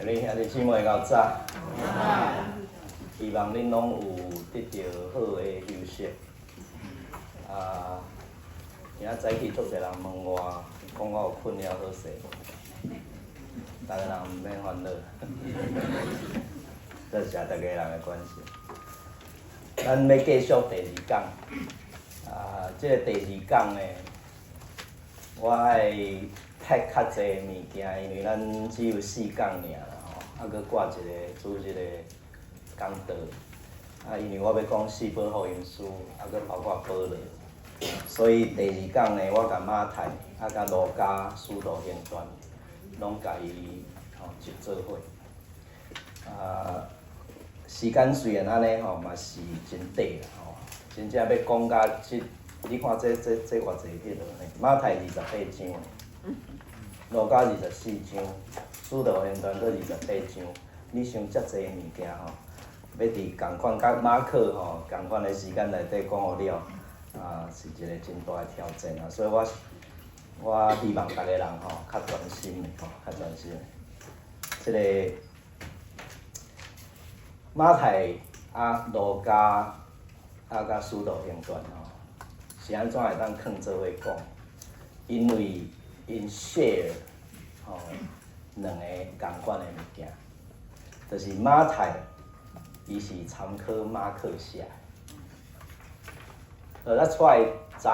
恁兄弟姊妹𠢕早，希望恁攏有得著好的休息。啊，今仔早起足濟人問我，講我有睏了好勢無？逐个人毋免煩惱，多謝逐个人的關心。咱欲繼續第二講，啊，這個第二講呢，我愛 pack 較濟物件，因為咱只有四講爾啦吼，啊，閣掛一个主日的講道，啊，因為我欲講四本福音書，啊，閣包括保羅，所以第二講呢，我共馬太，啊，佮路加、使徒行傳，攏共伊吼集做伙。啊，時間雖然按呢吼，嘛是真短啦吼，真正欲講甲這，你看這這這偌濟彼落呢？馬太28章，路加24章，使徒行傳閣28章，你想遮濟物件吼，欲佇仝款佮馬可吼仝款的時間內底講予了，啊，是一個真大的挑戰啊！所以我我希望逐个人吼較專心的吼，較專心的。這个馬太啊、路加啊、佮使徒行傳吼，是按怎會當囥做伙講？因為𪜶 share 吼兩个仝款的物件，就是馬太伊是參考馬可寫的。咱出來昨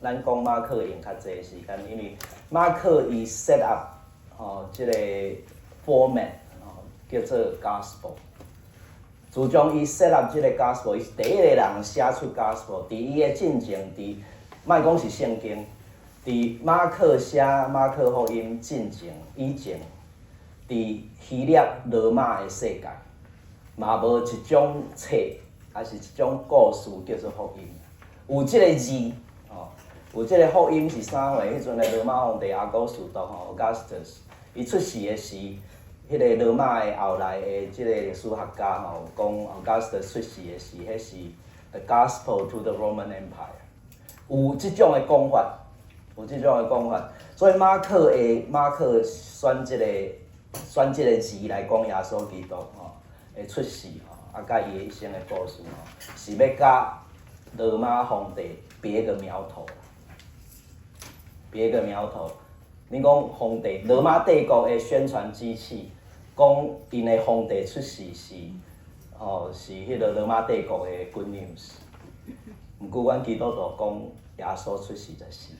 咱講馬可用較濟時間，因為馬可伊 set up 吼這個 format 吼叫做 gospel。自從伊 set up 這个 gospel，伊是第一個人寫出 gospel。佇伊的進前，佇莫講是聖經，佇馬可寫馬可福音進前以前，佇希臘羅馬的世界，嘛無一種冊，抑是一種故事叫做福音。有這个字，吼，有這个福音是啥貨？彼陣的羅馬皇帝亞古斯都吼，Augustus，伊出世的時，彼个羅馬的後來的這个歷史學家吼，講 Augustus 出世的時，彼是 The Gospel to the Roman Empire，有這種的講法，有這種的講法。所以馬可的馬可選這个選這个字來講耶穌基督吼的出世吼，啊，佮伊的一生的故事吼，是欲佮羅馬皇帝別个苗頭，別个苗頭。恁講皇帝，羅馬帝國的宣傳機器，講𪜶的皇帝出世是，吼是彼个羅馬帝國的 good news。毋過阮基督徒講耶穌出世就是，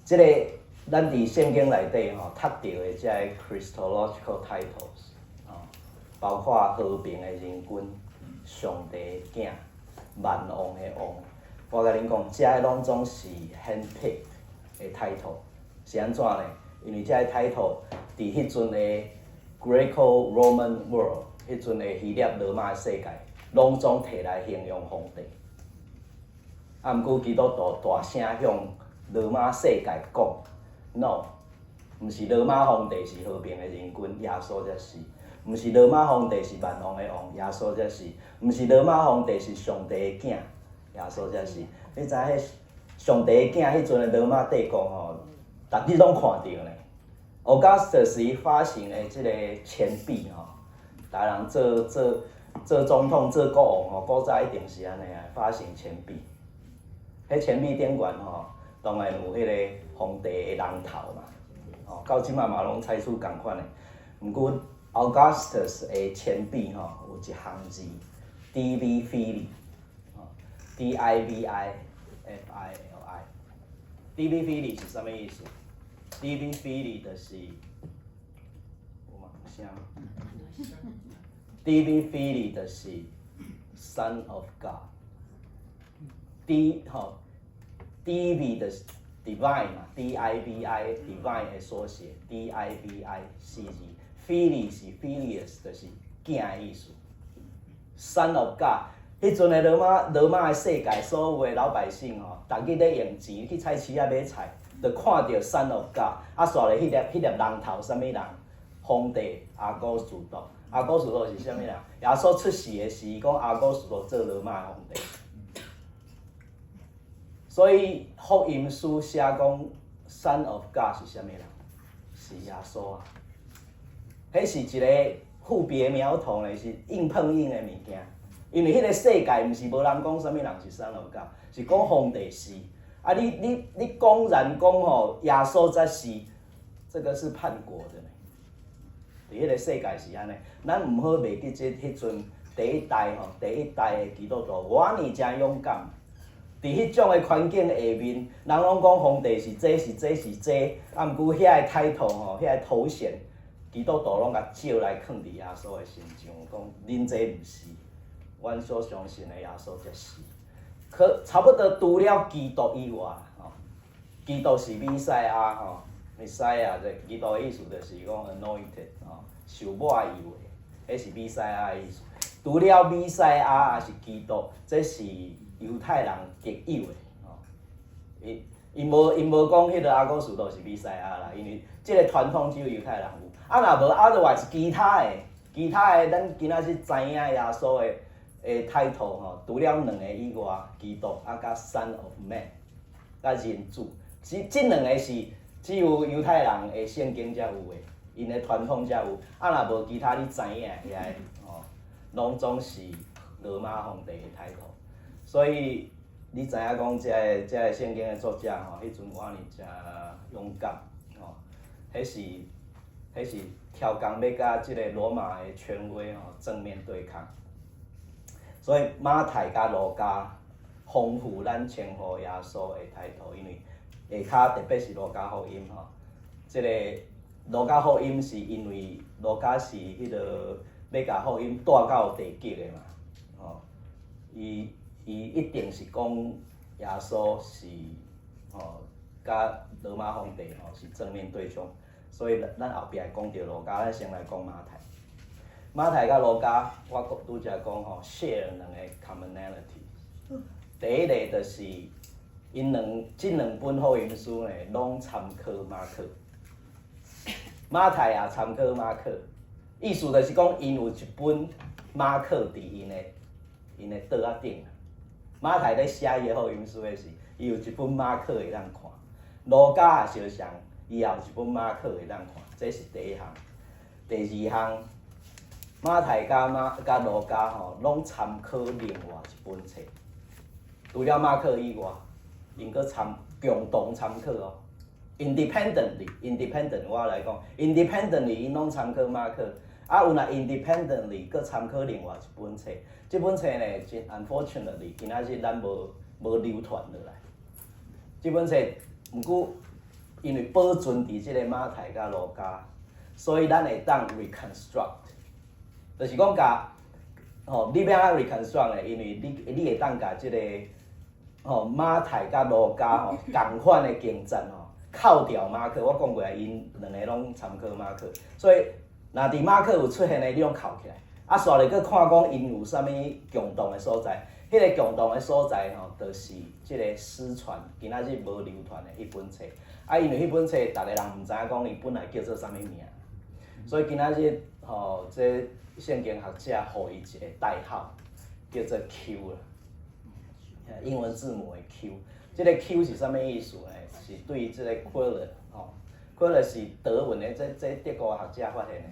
這个咱佇聖經內底吼讀著的這个 Christological titles，吼，包括和平的仁君、上帝的囝、萬王的王，我共恁講，這个攏總是 handpicked 的 title，是按怎呢？因為這个 title 佇彼陣的 Greco-Roman world，彼陣的希臘羅馬世界，攏總提來形容皇帝。啊，毋過基督徒大聲向羅馬世界講，No，毋是羅馬皇帝是和平的仁君，耶穌才是；毋是羅馬皇帝是萬王的王，耶穌才是；毋是羅馬皇帝是上帝的囝，耶穌才是。你知影彼上帝的囝彼陣的羅馬帝國吼，逐日攏看著呢。Augustus 伊發行的這个錢幣吼，逐人做做做總統、做國王吼，古早一定是按呢啊，發行錢幣。彼錢幣頂懸吼，當然有彼个皇帝的人頭嘛，吼，到這馬嘛攏採取仝款的。毋過 Augustus 的錢幣吼，有一行字，Divi Filii，吼，Divi Fili，Divi Filii 是啥物意思？Divi Filii 就是，有無聲？Divi Filii 就是 Son of God。D 吼，Divi 就是 divine 嘛，Divi divine 的縮寫，Divi 四字，Filii 是 Filius 就是囝的意思。Son of God，彼陣的羅馬羅馬的世界，所有的老百姓吼，逐日咧用錢去菜市仔買菜，就看著 Son of God，啊，煞咧彼粒彼粒人頭啥物人？皇帝亞古斯都，亞古斯都是啥物人？耶穌出世的時，講亞古斯都做羅馬的皇帝。所以福音書寫講 Son of God 是啥物人？是耶穌啊！彼是一个副別苗頭呢，是硬碰硬的物件。因為彼个世界毋是無人講啥物人是 Son of God，是講皇帝是。啊你你你公然講吼耶穌才是，這個是叛國的呢。佇彼个世界是按呢，咱毋好袂記這彼陣第一代吼，第一代的基督徒，偌爾誠勇敢。佇彼種的環境下面，人攏講皇帝是這是這是這，啊，毋過遐个 title 吼，遐个頭銜，基督徒攏共借來囥佇耶穌的身上，講恁這毋是，阮所相信的耶穌才是。可差不多除了基督以外，吼，基督是彌賽亞吼，彌賽亞這基督的意思就是講 anointed 吼，受抹油的，彼是彌賽亞的意思。除了彌賽亞抑是基督，這是猶太人特有的吼。伊伊無伊無講彼个阿古斯都是彌賽亞啦，因為這个傳統只有猶太人有。啊，若無 otherwise 其他的，其他的咱今仔日知影耶穌的的 title 吼，除了兩个以外，基督啊佮 Son of Man，佮人子，這這兩个是只有猶太人的聖經才有的，𪜶的傳統才有。啊，若無其他你知影遐个吼，攏總是羅馬皇帝的 title。所以你知影講，這个這个聖經的作者吼，彼陣偌爾誠勇敢吼，彼是彼是超工欲佮這个羅馬的權威吼正面對抗。所以馬太佮路加豐富咱稱呼耶穌的 title，因為下跤特別是路加福音吼，這个路加福音是因為路加是彼个欲共福音帶到地極的嘛，吼，伊伊一定是講耶穌是吼佮羅馬皇帝吼是正面對抗，所以咱後壁會講著路加，咱先來講馬太。馬太佮路加，我拄才講吼，share 兩个 commonality。第一个就是𪜶兩這兩本福音書呢，攏參考馬可。馬太也參考馬可，意思就是講，𪜶有一本馬可佇𪜶的𪜶的桌仔頂。馬太咧寫伊的福音書的時，伊有一本馬可會當看。路加也相像，伊也有一本馬可會當看，這是第一項。第二項，馬太佮馬佮路加吼，攏參考另外一本冊。除了馬可以外，𪜶閣參共同參考哦。Independently，independent 我來講，independently 𪜶攏參考馬可，啊有若 independently 閣參考另外一本冊。這本冊呢，真 unfortunately，今仔日咱無無流傳落來。這本冊毋過因為保存佇這個馬太佮路加，所以咱會當 reconstruct，就是講共吼，你欲按怎 reconstruct 呢？因為你你會當共這個吼馬太佮路加吼仝款的經節吼，扣掉馬可。我講過啊，𪜶兩个攏參考馬可，所以若佇馬可有出現的，你攏扣起來。啊，煞來閣看講𪜶有啥物共同的所在，彼个共同的所在吼，就是這个失傳，今仔日無流傳的彼本冊。啊，因為彼本冊，逐个人毋知影講伊本來叫做啥物名，所以今仔日吼，這聖經學者予伊一個代號，叫做 Q 啦，英文字母的 Q。這个 Q 是啥物意思呢？是對這个 Quelle 吼，Quelle 是德文的，這這德國學者發現的。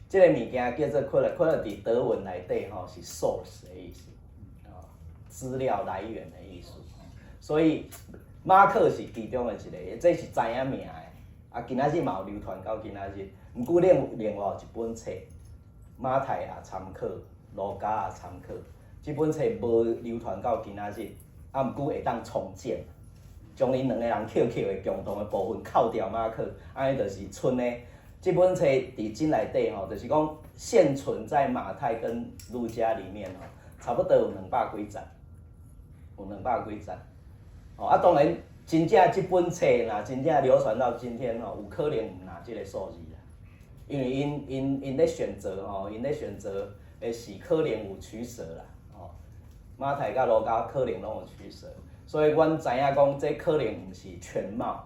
這个物件叫做 Quelle，Quelle 佇德文內底吼是 source 的意思，資料來源的意思。所以馬可是其中的一个，這是知影名的。啊，今仔日嘛有流傳到今仔日。毋過另另外有一本冊，馬太也參考，路加也參考。這本冊無流傳到今仔日，啊，毋過會當重建，將𪜶兩个人扣扣的共同的部分扣掉馬可，按呢就是賰的。這本冊佇真內底吼，就是講現存在馬太跟路加裡面吼，差不多有兩百幾節，有兩百幾節。哦，啊，當然真正這本冊若真正流傳到今天吼，有可能毋若這个數字啦，因為𪜶𪜶𪜶咧選擇吼，𪜶咧選擇的是可能有取捨啦，吼，馬太佮路加可能攏有取捨，所以阮知影講這可能毋是全貌，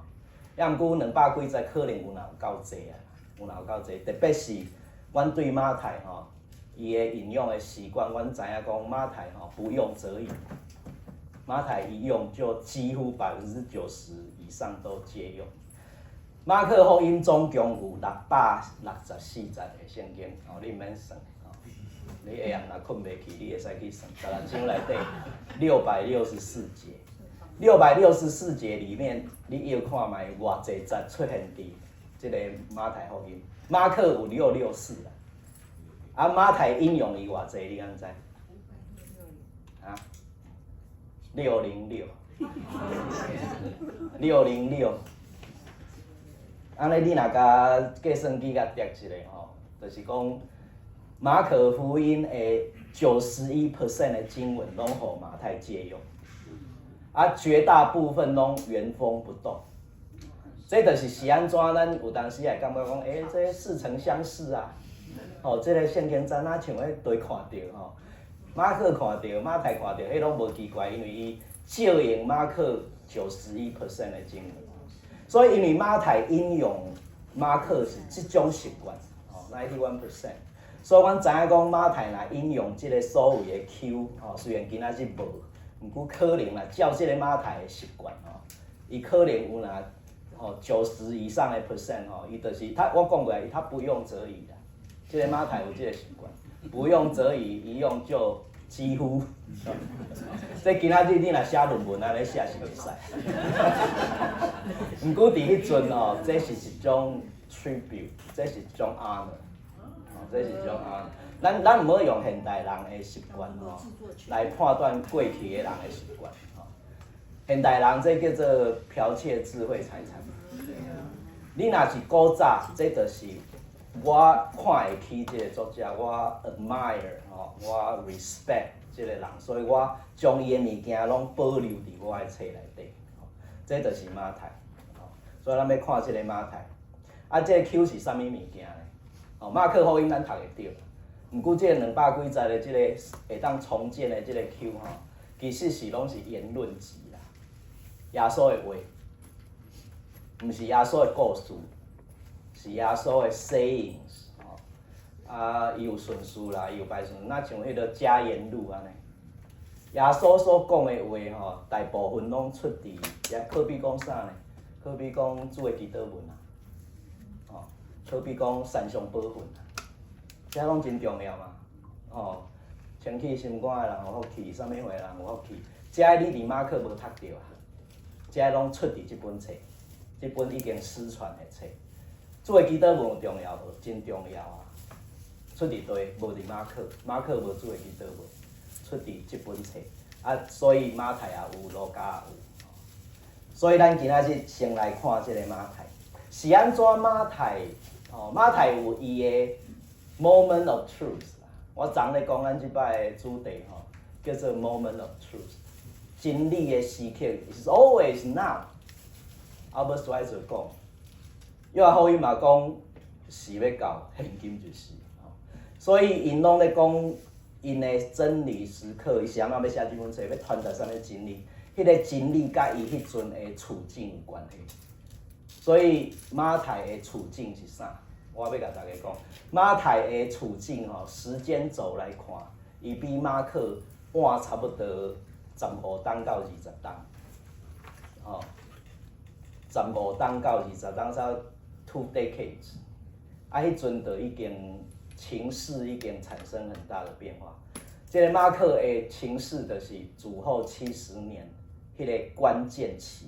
抑毋過兩百幾節可能有若有夠濟啊。有若有夠濟，特別是阮對馬太吼，伊的引用的習慣，阮知影講馬太吼不用則已，馬太一用就幾乎90%以上都借用。馬可福音總共有664節的聖經，哦，你毋免算，哦，你下暗若睏袂去，你會使去算，十六章內底六百六十四節，六百六十四節裡面，你要看覓偌濟節出現佇這個馬太福音。馬可有六六四啦，啊，馬太引用伊偌濟，你敢知？啊？六零六，六零六。按呢，你若共計算機共疊一下吼，就是講馬可福音的91% 的經文攏予馬太借用，啊，絕大部分攏原封不動。這就是是按怎咱有當時會感覺講，欸，這似曾相識啊！吼，這個聖經怎啊像咧對看著吼？馬可看著，馬太看著，彼攏無奇怪，因為伊借用馬可91% 的經文。所以，因為馬太引用馬可是這種習慣，哦，91%。所以，阮知影講馬太若引用這個所謂的 Q，吼，雖然今仔日無，毋過可能啦，照這個馬太的習慣，吼，伊可能有若吼90以上的 percent，吼，伊就是他，我講過，他不用則已啦。這個馬太有這個習慣，不用則已，一用就幾乎。這今仔日你若寫論文按呢寫是袂使。毋過佇彼陣吼，這是一種 tribute，這是一種 honor，哦，這是一種 honor。咱毋好用現代人的習慣吼，來判斷過去的人的習慣。吼，現代人這叫做剽竊智慧財產。你若是古早，這就是我看會起這個作者，我 admire 吼，我 respect 這個人，所以我將伊的物件攏保留佇我的冊內底。這就是馬太。所以咱欲看這個馬太。啊，這個 Q 是啥物物件呢？哦，馬可福音咱讀會著，毋過這200幾節的這個會當重建的這個 Q 吼，其實是攏是言論集啦，耶穌的話，毋是耶穌的故事，是耶穌的 sayings 吼。啊，伊有順序啦，伊有排順序，若像彼個嘉言錄按呢。耶穌所講的話吼，大部分攏出佇，也可比講啥呢？可比講主的祈禱文啊，吼，可比講山上寶訓啊，這攏真重要嘛，吼。清氣心肝的人有福氣，啥物貨人有福氣。這你佇馬可無讀著啊，這攏出佇這本冊，這本已經失傳的冊。主的祈禱文有重要無？真重要啊！出佇佗？無佇馬可，馬可無主的祈禱文，出佇這本冊。啊，所以馬太也有，路加也有。所以咱今仔日先來看這個馬太，是按怎馬太？哦，馬太有伊的 moment of truth。我昨咧講咱這擺的主題吼，叫做 moment of truth，真理的時刻 is always now。Albert Schweitzer 講，約翰福音嘛講，時欲到，現今就是。所以𪜶攏咧講𪜶的真理時刻，伊是按怎欲寫這本冊，欲傳達啥物真理？彼個真理佮伊彼陣的處境有關係。所以馬太的處境是啥？我欲共大家講，馬太的處境吼，時間軸來看，伊比馬可晚差不多15冬到20冬，吼，15冬到20冬，才 2 decades，啊，彼陣就已經情勢已經產生很大的變化。這個馬可的情勢就是主後七十年彼個關鍵期，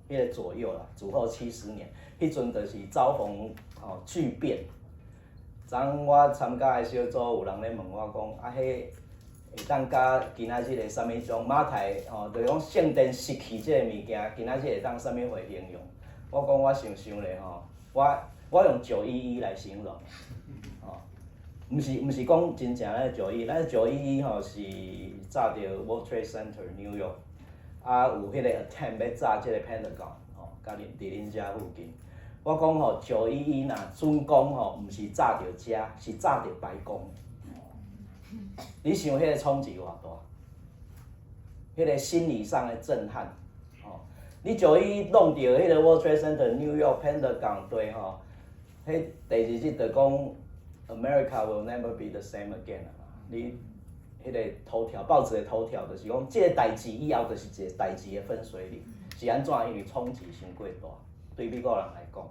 彼個左右啦，主後七十年，彼陣就是遭逢吼巨變。昨昏我參加的小組有人咧問我講，啊，彼會當佮今仔日的啥物種馬太吼，就是講聖殿失去這個物件，今仔日會當啥物話形容？我講我想想咧吼，我用九一一來形容，吼，毋是講真正咧九一，咱九一一吼是炸著 World Trade Center New York，啊有彼個 attempt 欲炸這個 Pentagon 吼，佮恁佇恁遮附近。我講吼九一一若準講吼，毋是炸著遮，是炸著白宮。你想彼個衝擊偌大？彼個心理上的震撼，吼！你九一一弄著彼個 World Trade Center New York Pentagon 對吼，彼第二日就講 America will never be the same again 啊！你彼個頭條報紙的頭條就是講，這個代誌以後就是一個代誌的分水嶺，是按怎？因為衝擊傷過大，對美國人來講，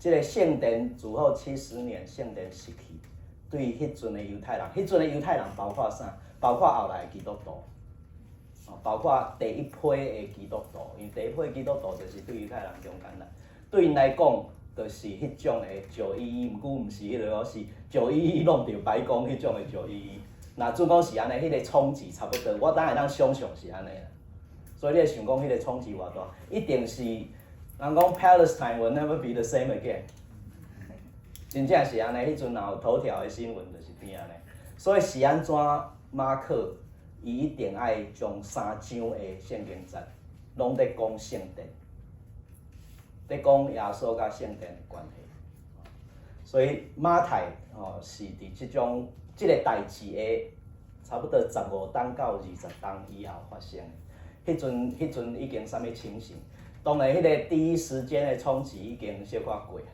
這个聖殿主後70年聖殿失去，對彼陣的猶太人，彼陣的猶太人包括啥？包括後來的基督徒，哦，包括第一批的基督徒，因為第一批基督徒就是對猶太人中間來，對𪜶來講，就是彼種的911，毋過毋是彼个，是911弄著白宮彼種的九一一。若主講是按呢，彼个衝擊差不多，我當會當想象是按呢啦。所以你會想講彼个衝擊偌大，一定是人講 Palestine will never be the same again。真正是按呢，彼陣若有頭條的新聞就是變按呢。所以是按怎馬可伊一定愛將三章的聖經節攏咧講聖殿，咧講耶穌佮聖殿的關係。所以馬太吼是佇這種這个代誌的差不多15冬到20冬以後發生的。彼陣已經啥物情形？當然，彼个第一時間的衝擊已經小可過啊。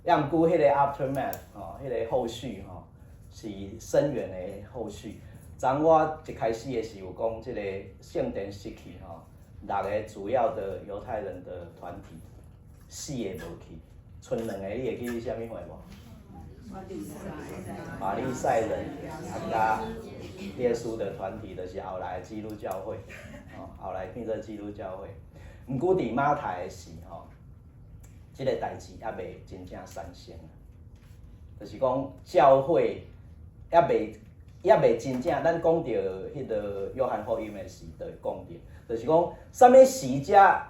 抑毋過彼个 aftermath 吼，彼个後續吼是深遠的後續。昨我一開始的時有講，這个聖殿失去吼，六个主要的猶太人的團體，四个無去，賰兩个，你會記得啥物會無？法利賽人啊，佮耶穌的團體，就是後來的基督教會，吼，後來變做基督教會。毋過佇馬太的時吼，這个代誌猶未真正產生，就是講教會猶未真正。咱講著彼个約翰福音的時，就會講著，就是講啥物時才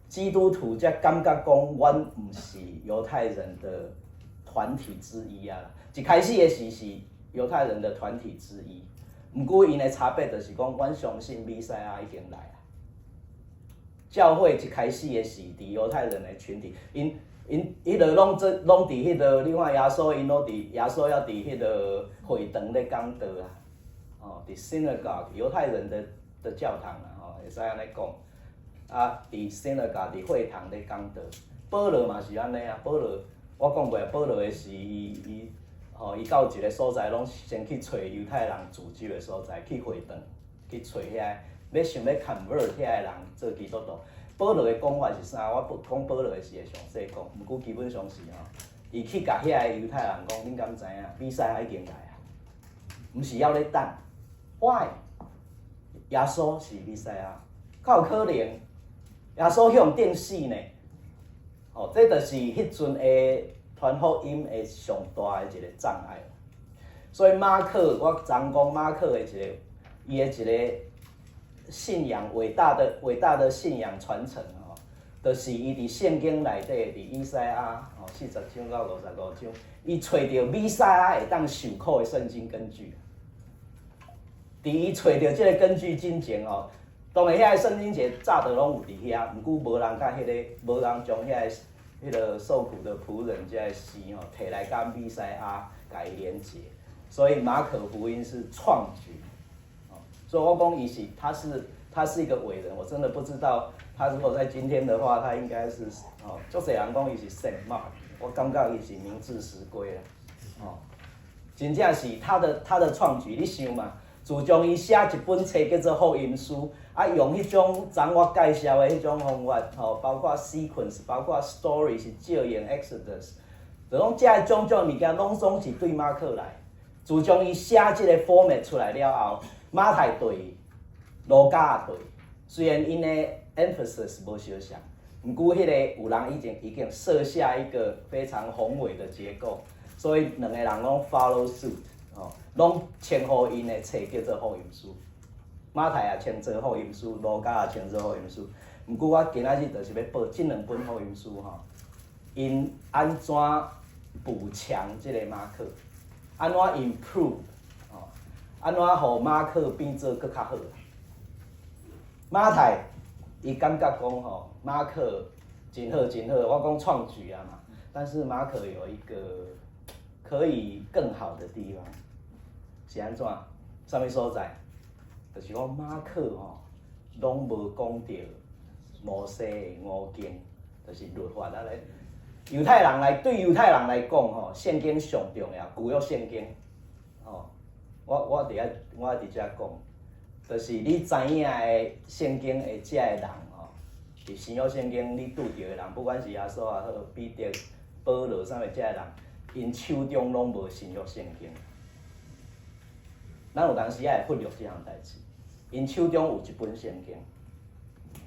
基督徒才感覺講，阮毋是猶太人的團體之一啊。一開始的時是猶太人的團體之一，毋過𪜶的差別就是講，阮相信彌賽亞已經來啊。教會一開始的是佇猶太人的群體，𪜶彼个攏做攏佇彼个，你看耶穌𪜶攏佇耶穌猶佇彼个會堂咧講道啊，哦，佇 synagogue 猶太人的教堂啊，吼，會使按呢講，啊，佇 synagogue 佇會堂咧講道，保羅嘛是按呢啊，保羅我講過啊，保羅的是伊伊吼，伊到一个所在攏先去揣猶太人聚集的所在，去會堂去揣遐，欲想欲 convert 遐个人做基督徒。保羅的講法是啥？我不講保羅的時會詳細講，毋過基本上是吼，伊去共遐个猶太人講，恁敢知影？彌賽亞已經來啊，毋是猶咧等。Why？耶穌是彌賽亞，較有可能耶穌予人釘死呢？吼，這就是彼陣的傳福音的上大的一個障礙。所以馬可，我昨講馬可的一个，伊的一个信仰偉大的偉大的信仰傳承吼，就是伊佇聖經內底，佇以賽亞吼40章到55章，伊揣著彌賽亞會當受苦的聖經根據。佇伊揣著這个根據進前吼，當然遐个聖經節早就攏有佇遐，毋過無人共彼个，無人將遐个彼个受苦的僕人這个詩吼提來佮彌賽亞共伊連結，所以馬可福音是創舉。所以我講伊是，他是一個偉人，我真的不知道他如果在今天的話，他應該是哦，足濟人講伊是聖馬，我感覺伊是名至實歸啦，哦，真正是他的創舉，你想嘛？自從伊寫一本冊叫做福音書，啊，用彼種昨我介紹的彼種方法，吼，包括 sequence，包括 story 是借用 Exodus，就講這種種物件，攏總是對馬可來。自從伊寫這個 format 出來了後，馬太對，路加也對，雖然𪜶的 emphasis 無相仝，毋過彼个有人已經設下一個非常宏偉的結構，所以兩個人攏 follow suit，吼，攏稱呼𪜶的冊叫做福音書。馬太也稱做福音書，路加也稱做福音書。毋過我今仔日就是欲報這兩本福音書吼，𪜶按怎補強這个馬可，按怎 improve，吼，按怎予馬可變做閣較好。馬太伊感覺講吼，馬可真好真好，我講創舉啊嘛。但是馬可有一個可以更好的地方，是按怎？啥物所在？就是講馬可吼，攏無講著摩西的五經，就是律法啊咧。猶太人來對猶太人來講吼，聖經上重要，舊約聖經，吼，我佇遮講，就是你知影的聖經的遮的人吼，佇新約聖經你拄著的人，不管是耶穌也好，彼得、保羅啥物這个人，𪜶手中攏無新約聖經。咱有當時也會忽略這項代誌，𪜶手中有一本聖經，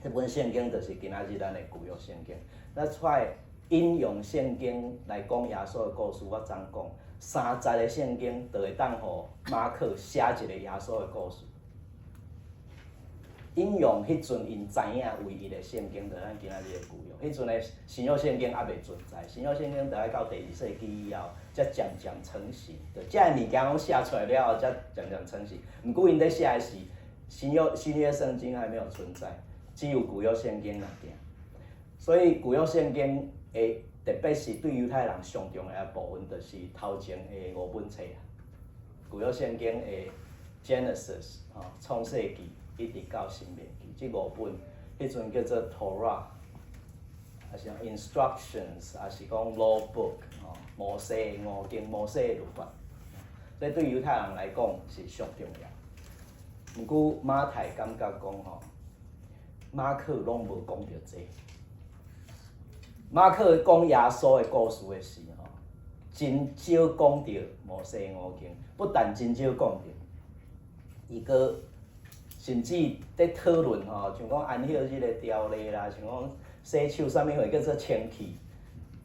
這本聖經就是今仔日咱的舊約聖經。咱出來引用聖經來講耶穌的故事，我昨講三節的聖經就會當予馬克寫一個耶穌的故事。引用彼陣𪜶知影唯一的聖經，就咱今仔日的舊約。彼陣的新約聖經猶未存在，新約聖經著愛到第二世紀以後，才漸漸成型。就這个物件攏寫出來了後，才漸漸成型。毋過𪜶咧寫的是新約聖經還沒有存在，只有舊約聖經爾。所以舊約聖經的特別是對猶太人上重要的部分，就是頭前的五本冊啊。舊約聖經的 Genesis 吼，創世記，一直到申命記，這五本，彼陣叫做 Torah，抑是 Instructions，抑是講 Law Book，吼，摩西的五經，摩西的律法。這對猶太人來講是上重要。毋過馬太感覺講吼，馬可攏無講著這個。馬可講耶穌的故事的時吼，真少講著摩西五經，不但真少講著，伊閣甚至佇討論吼，像講安息日的條例啦，像講洗手啥物貨叫做清氣。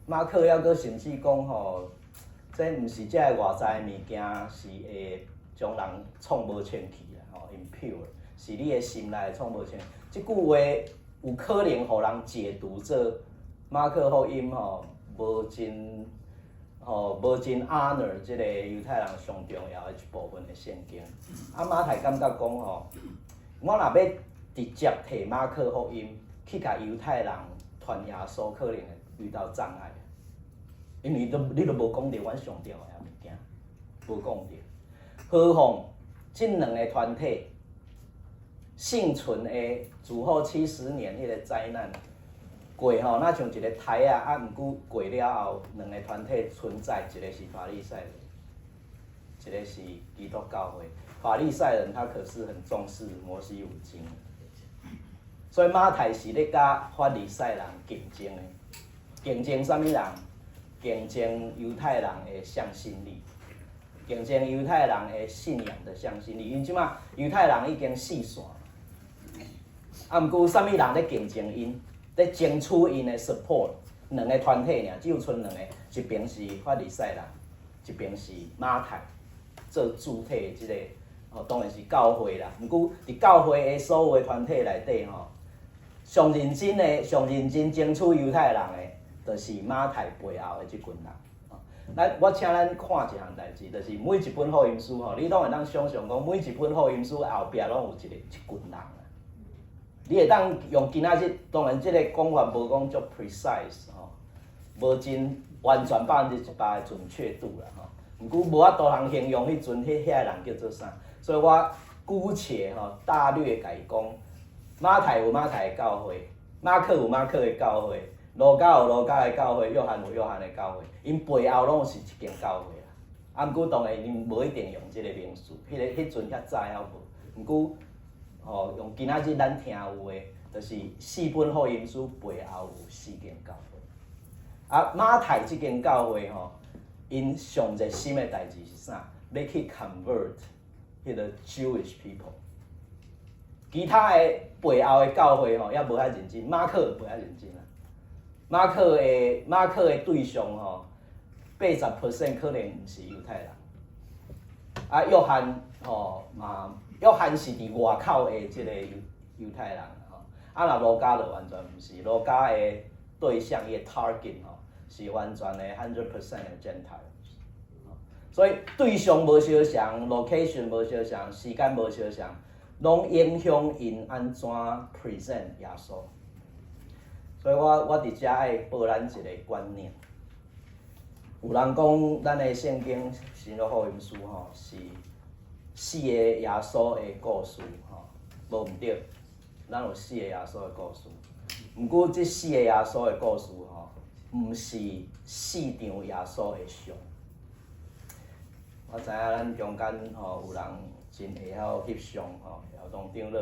馬可猶閣甚至講吼，這毋是這个外在的物件是會將人創無清氣啦，吼，impure，是你的心內創無清。這句話有可能予人解讀做馬可福音吼，無真 honor 這个猶太人上重要的一部分的聖經。啊，馬太感覺講吼，我若欲直接提馬可福音去共猶太人傳耶穌，可能會遇到障礙，因為都你都無講著阮上重要的物件，無講著。何況這兩个團體幸存的主後70年彼个災難過吼，若像一个台仔啊，毋過過了後，兩个團體存在，一个是法利賽人，一个是基督教會。法利賽人他可是很重視摩西五經，所以馬太是咧佮法利賽人競爭的，競爭啥物人？競爭猶太人的向心力，競爭猶太人的信仰的向心力。因為這馬猶太人已經四散，啊，毋過啥物人咧競爭𪜶，咧爭取𪜶的 support，兩个團體爾，只有賰兩个，一邊是法利賽人，一邊是馬太做主體的這个，哦，當然是教會啦。毋過佇教會的所有的團體內底吼，上認真的、上認真爭取猶太人的，就是馬太背後的這群人。咱我請咱看一項代誌，就是每一本福音書吼，你攏會當想象講，每一本福音書後壁攏有一群人啊。你會當用今仔日，當然這个講法無講足 precise 吼，無真完全100%的準確度啦吼。毋過無法度通形容彼陣彼遐人叫做啥，所以我姑且吼大略共伊講，馬太有馬太的教會，馬可有馬可的教會，路加有路加的教會，約翰有約翰的教會，𪜶背後攏是一間教會啦。啊，毋過當然𪜶無一定用這个名詞，彼个彼陣遐早猶無。毋過吼，用今仔日咱聽有的，就是四本福音書背後有四間教會。啊，馬太這間教會吼，𪜶上熱心的代誌是啥？欲去 convert 彼个 Jewish people。其他的背後的教會吼，猶無遐認真，馬可無遐認真啊。馬可的對象吼，80% 可能毋是猶太人。啊，約翰吼嘛，約翰是佇外口的這个猶太人吼。啊，若路加就完全毋是，路加的對象伊的 target 吼，是完全的 100% 的 Gentile。所以對象無相仝，location 無相仝，時間無相仝，攏影響𪜶按怎 present 耶穌。所以我佇遮愛報咱一个觀念。有人講咱的聖經新約福音書吼是四個耶穌的故事吼，無毋對，咱有四個耶穌的故事。毋過這四個耶穌的故事吼，毋是四張耶穌的相。我知影咱中間吼有人真會曉翕相吼，姚東長老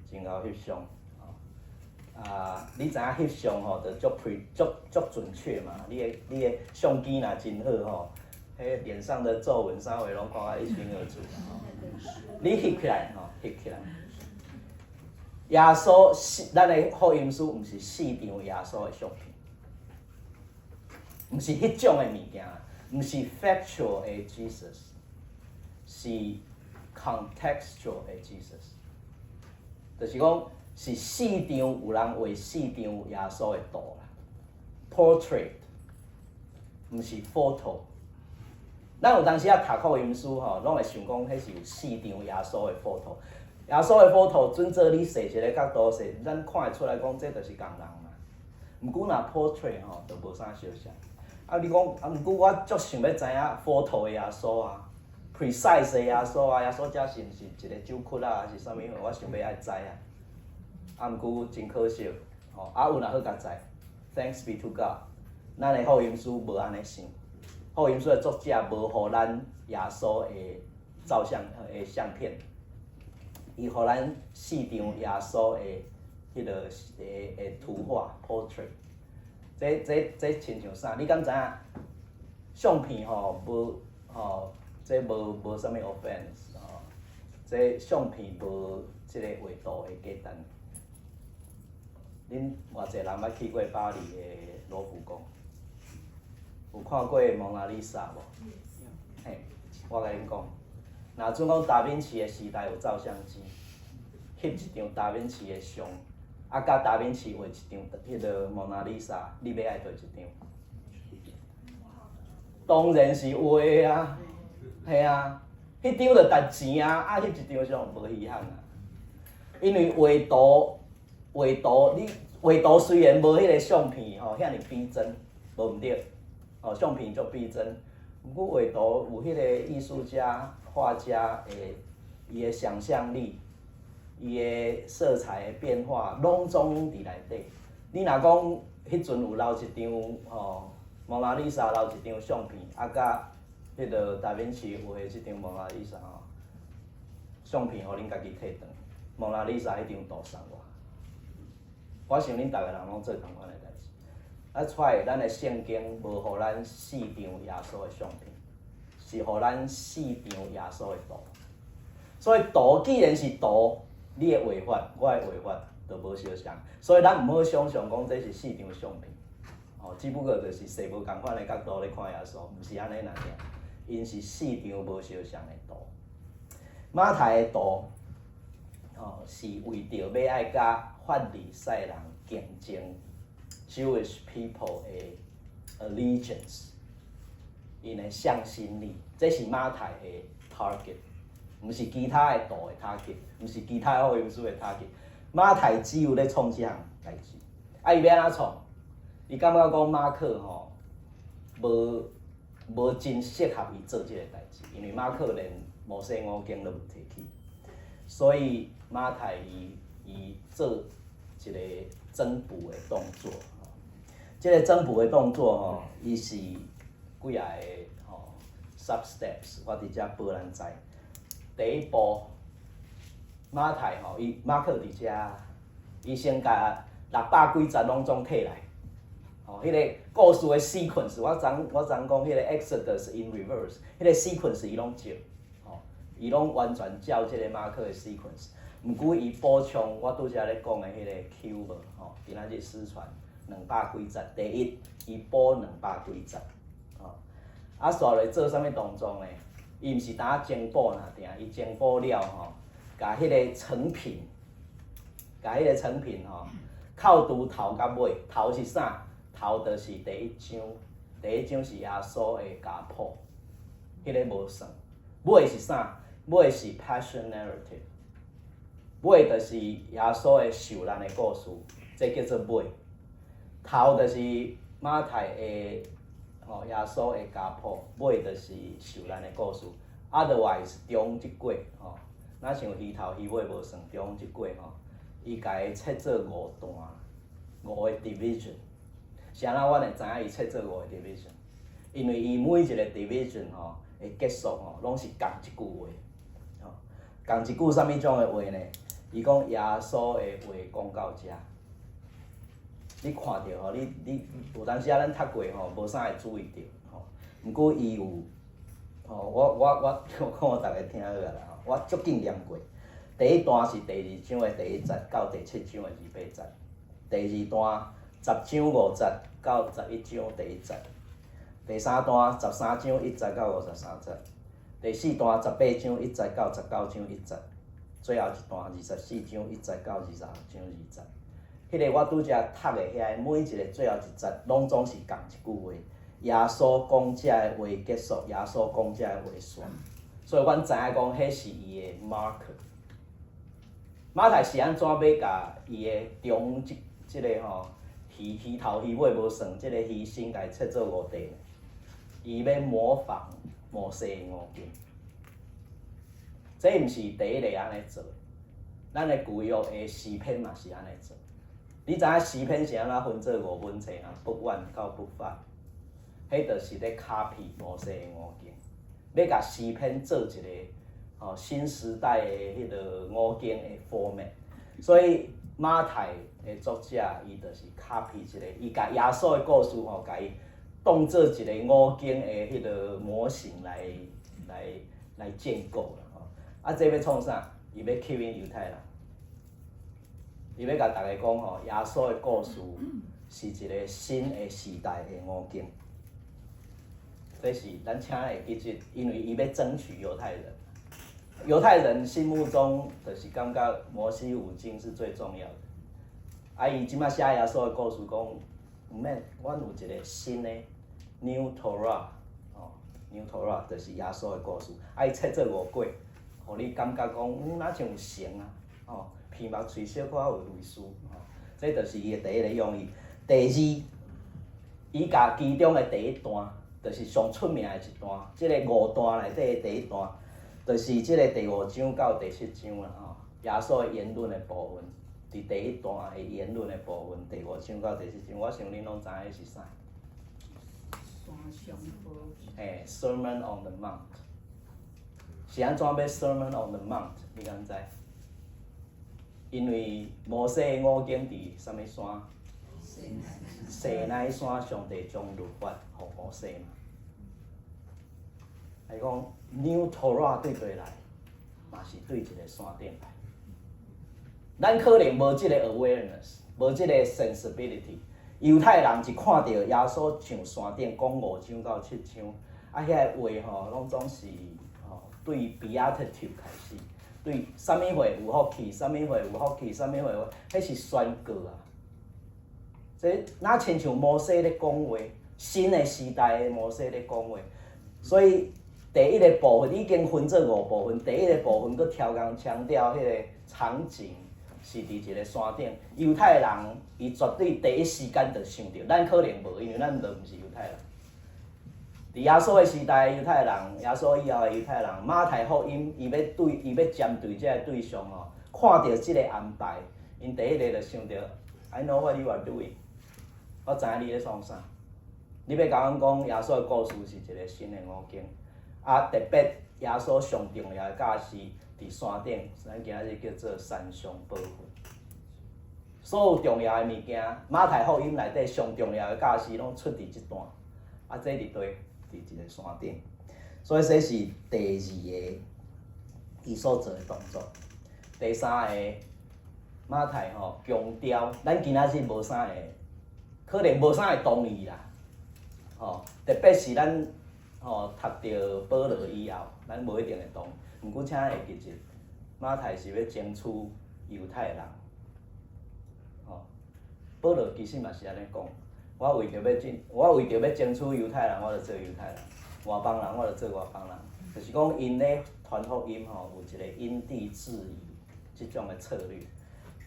真𠢕翕相吼。啊，你知影翕相吼，就足 pre 足足準確嘛。你的相機若真好吼，彼臉上的皺紋啥貨攏看甲一清二楚。你翕起來吼，翕起來。耶穌是咱的福音書，毋是四張耶穌的相片，毋是彼種的物件，毋是 factual 的 Jesus，是 contextual 的 Jesus，就是講是四張有人畫四張耶穌的圖啦，portrait，毋是 photo。咱有當時啊讀福音書吼，攏會想講彼是有四張耶穌的 photo。耶穌的 photo 準做你踅一个角度踅，咱看會出來講這就是仝人嘛。毋過若 portrait 吼，就無啥相像。啊，你講啊，毋過我足想欲知影 photo 的耶穌啊，precise 的耶穌啊，耶穌遮是毋是一个酒窟啊，還是啥物？我想欲愛知啊。啊，毋過真可惜，吼，啊有若好佳哉，Thanks be to God，咱的福音書無按呢想，福音書的作者無予咱耶穌的照相的相片。伊予咱四張耶穌的彼个的圖畫 portrait，這親像啥？你敢知影？相片吼無吼，這無啥物 offense 吼，這相片無這个畫圖的簡單。恁偌濟人捌去過巴黎的羅浮宮？有看過蒙娜麗莎無？嘿，我共恁講，若準講達文西的時代有照相機，翕一張達文西的相，啊，佮達文西畫一張彼个蒙娜麗莎，你欲愛佗一張？當然是畫啊，嘿啊，彼張就值錢啊，啊，翕一張相無稀罕啊。因為畫圖，畫圖你畫圖雖然無彼个相片吼，遐爾逼真，無毋對，吼，相片足逼真，毋過畫圖有彼个藝術家、畫家的伊的想像力，伊的色彩的變化，攏總佇內底。你若講彼陣有留一張吼，蒙娜麗莎留一張相片，啊，佮彼个達文西畫的這張蒙娜麗莎吼，相片予恁家己提轉，蒙娜麗莎彼張圖送我。我想恁逐个人攏做仝款的代誌。啊，出來咱的聖經無予咱四張耶穌的相片，是予咱四張耶穌的圖。所以圖既然是圖，你的畫法，我的畫法就無相像。所以咱毋好想象講這是四張相片，哦，只不過就是踅無仝款的角度咧看耶穌，毋是按呢爾爾。𪜶是四張無相像的圖。馬太的圖，哦，是為著欲愛佮法利賽人競爭，Jewish people 的 allegiance，𪜶的向心力，這是馬太的 target，毋是其他的圖的 target，毋是其他的福音書的 target。馬太只有咧創這項代誌，啊，伊欲按怎創？伊感覺講馬可吼，無真適合伊做這个代誌，因為馬可連摩西五經都無提起，所以馬太伊做一個增補的動作。這個增補的動作吼，伊是幾仔个吼 sub steps，我佇遮報咱知。第一步，馬太吼，伊馬可佇遮，伊先共六百幾節攏總提來。吼，彼个故事的 sequence，我昨講彼個 Exodus in reverse，彼個 sequence 伊攏照，吼，伊攏完全照這個馬可的 sequence。毋過伊補充我拄才咧講的彼个 Q 無吼，今仔日失傳兩百幾節，第一，伊補兩百幾節，吼，啊，紲落做啥物動作呢？伊毋是焦增補爾定，伊增補了吼，共彼个成品吼，扣除頭佮尾，頭是啥？頭就是第一章，第一章是耶穌的家譜，彼个無算。尾是啥？尾是 Passion Narrative，尾就是耶穌的受難的故事，這叫做尾。頭就是馬太的吼耶穌的家譜，尾就是受難的故事。Otherwise 中這過吼，若像魚頭魚尾無算中這過吼，伊共伊切做五段，五個 division。是按怎阮會知影伊切做五個 division？因為伊每一個 division 吼的結束吼，攏是仝一句話，吼，仝一句啥物種的話呢？伊講耶穌的話講到遮，你看著吼，你有當時啊，咱讀過吼，無啥會注意著吼。毋過伊有吼，我講予逐家聽好啊啦吼，我足緊念過。第一段是第二章的第一節到第七章的28節，第二段10章5節到11章第1節，第三段13章1節到53節，第四段18章1節到19章1節，最後一段24章1節到26章2節。彼個我拄才讀的遐每一個最後一節，攏總是仝一句話。耶穌講這个話結束，耶穌講這个話煞。所以阮知影講，彼是伊的 marker。馬太是按怎欲共伊的中這個吼魚頭魚尾無算，這個魚身共伊切做五塊？伊欲模仿摩西五經，這毋是第一個按呢做。咱的舊約的詩篇嘛是按呢做。你知影詩篇是按怎分做五本冊啊？Book one 到 Book five，彼就是咧 copy 摩西的五經，欲共詩篇做一個吼新時代的彼个五經的 format。所以馬太的作者伊就是 copy 一個，伊共耶穌的故事吼，共伊當做一個五經的彼个模型來建構啦吼。啊，這欲創啥？伊欲吸引猶太人。伊欲共逐家講吼，耶穌的故事是一個新的時代的五經。這是咱請會記得，因為伊欲爭取猶太人。猶太人心目中就是感覺摩西五經是最重要的。啊，伊這馬寫耶穌的故事講，毋免，阮有一個新的 New Torah，哦，New Torah 就是耶穌的故事。啊，伊切做五過，予你感覺講，若像有成啊，哦。鼻目喙小可有類似，吼，這就是伊的第一個用意。第二，伊共其中的第一段，就是上出名的一段，這个五段內底的第一段，就是這個第五章到第七章啦，吼。耶穌的言論的部分，佇第一段的言論的部分，第五章到第七章，我想恁攏知影彼是啥？山上寶。嘿，Sermon on the Mount，是按怎欲 Sermon on the Mount？你敢知？因為摩西五經佇啥物山？西奈山，上帝將律法予摩西嘛。伊講 New Torah 對佗來，嘛是對一个山頂來。咱可能無這个 awareness，無這个 sensibility。猶太人一看著耶穌上山頂講五章到七章，啊，遐个話吼，攏總是吼對 Beatitude 開始，對啥物會有福氣，啥物會有福氣，啥物會有，彼是宣告啊。這若親像摩西咧講話，新的時代的摩西咧講話，所以第一个部分已經分做五部分，第一个部分閣超工強調彼个場景是佇一个山頂，猶太人伊絕對第一時間就想著，咱可能無，因為咱都毋是猶太人。佇耶穌的時代，猶太人，耶穌以後的猶太人，馬太福音，伊欲針對這个對象吼，看著這个安排，𪜶第一个就想著，I know what you are doing，我知影你咧創啥。你欲共阮講耶穌的故事是一个新的五經，啊，特別耶穌上重要的教示佇山頂，咱今仔日叫做山上寶訓。所有重要的物件，馬太福音內底上重要的教示攏出佇這段，啊，這佇佗？佇一个山頂，所以這是第二个伊所做的動作。第三个，馬太吼強調，咱今仔日無啥會，可能無啥會同意啦，吼，特別是咱吼讀著保羅以後，咱無一定會同意。毋過請會記住，馬太是欲爭取猶太人，吼，保羅其實嘛是按呢講。我為著欲爭取猶太人，我就做猶太人；外邦人，我就做外邦人。就是講，𪜶咧傳福音吼，有一个因地制宜這種的策略。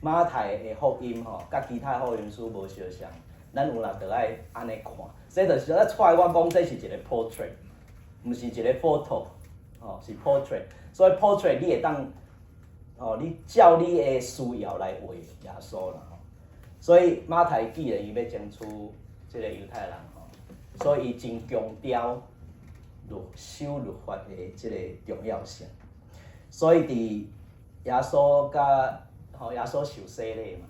馬太的福音吼，佮其他福音書無相像，咱有若著愛按呢看。這就是咧出來我講，這是一个 portrait，毋是一个 photo，吼，是 portrait。所以 portrait 你會當，吼，你照你的需要來畫耶穌啦。吼，所以馬太既然伊欲爭取這个猶太人吼，所以伊真強調守律法的這个重要性。所以佇耶穌佮吼耶穌受洗禮嘛，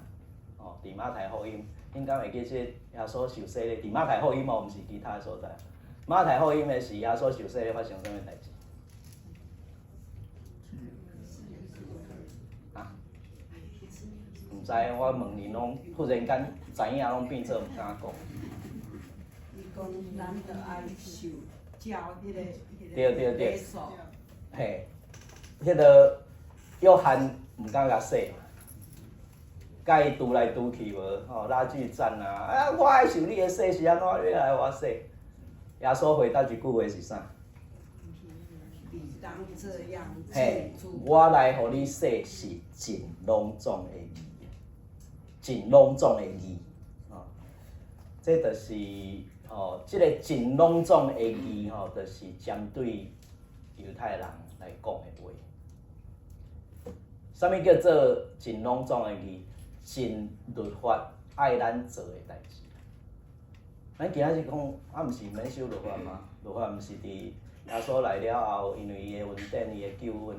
吼，佇馬太福音，恁敢會記這耶穌受洗禮？佇馬太福音哦，毋是其他的所在。馬太福音的是耶穌受洗禮發生啥物代誌？啊？毋知，我問你攏忽然間知影，攏變做毋敢講。伊講咱著愛受照彼個對對對。嘿，彼個約翰毋敢共洗嘛，共伊拄來拄去無，吼拉鋸戰啊！啊，我愛受你的洗是按怎？你來予我洗。耶穌回答一句話是啥？嘿，我來予你洗是盡攏總的義，盡攏總的義，吼，這就是吼，這个盡攏總的義吼，就是針對猶太人來講的話。啥物叫做盡攏總的義？盡律法愛咱做的代誌。咱今仔日講，啊，毋是免守律法嗎？律法毋是佇耶穌來了後，因為伊的恩典、伊的救恩，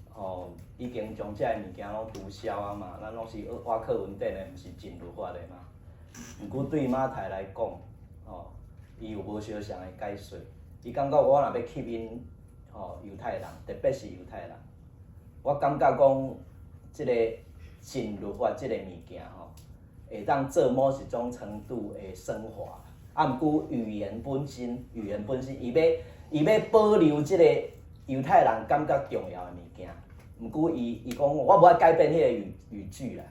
吼，已經將這个物件攏註銷啊嘛。咱攏是倚靠恩典的，毋是盡律法的嘛。毋過對馬太來講，吼，伊有無相仝的解說。伊感覺我若欲吸引吼猶太人，特別是猶太人，我感覺講這个盡律法這个物件吼，會當做某一種程度的升華。啊，毋過語言本身，語言本身，伊欲保留這个猶太人感覺重要的物件。毋過伊伊講我無愛改變彼个語語句啦，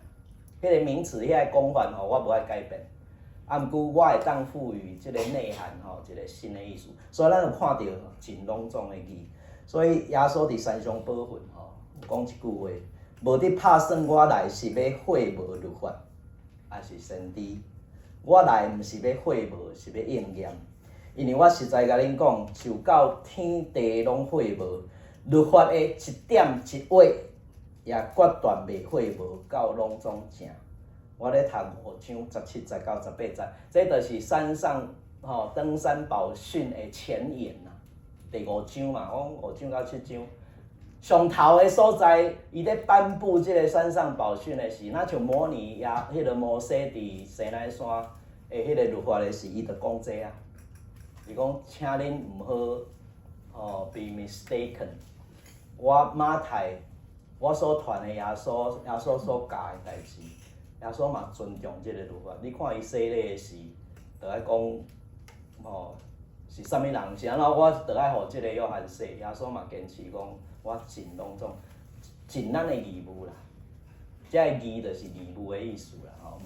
彼个名詞、彼个講法吼，我無愛改變。啊，毋過我會當賦予這個內涵吼，一個新的意思。所以咱有看著盡攏總的義。所以耶穌佇山上寶訓吼，講一句話：無佇拍算我來是欲廢無律法，抑是先知。我來毋是欲廢無，是欲應驗。因為我實在共恁講，就到天地攏廢無，律法的一點一畫也決斷袂廢無，到攏總成。我咧讀五章十七節到十八節，這就是山上吼登山寶訓的前言啦。第五章嘛，我講五章到七章，上頭的所在，伊咧頒布這个山上寶訓的時，若像模擬耶彼个摩西佇西奈山的彼个律法的時，伊就講這啊。伊講，請恁毋好吼 be mistaken。我馬太，我所傳的耶穌，耶穌所教的代誌，耶穌嘛尊重這个律法。你看伊洗禮的時，就愛講吼是啥物人，是按怎我就愛予這个約翰洗。耶穌嘛堅持講，我盡攏總盡咱的義務啦。這个義就是義務的意思啦，吼，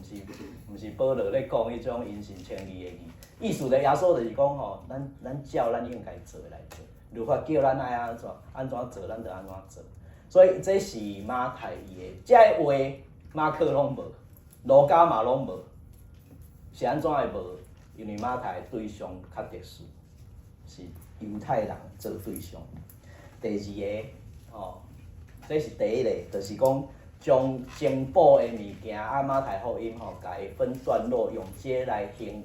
毋是保羅咧講彼種因信稱義的義。意思咧，耶穌就是講吼，咱照咱應該做的來做，律法叫咱愛按怎按怎做，咱就按怎做。所以這是馬太伊的，這个話馬可攏無，路加嘛攏無，是按怎會無？因為馬太的對象較特殊，是猶太人做對象。第二个，吼，這是第一个，就是講將增補的物件啊，馬太福音吼，共伊分段落，用這來形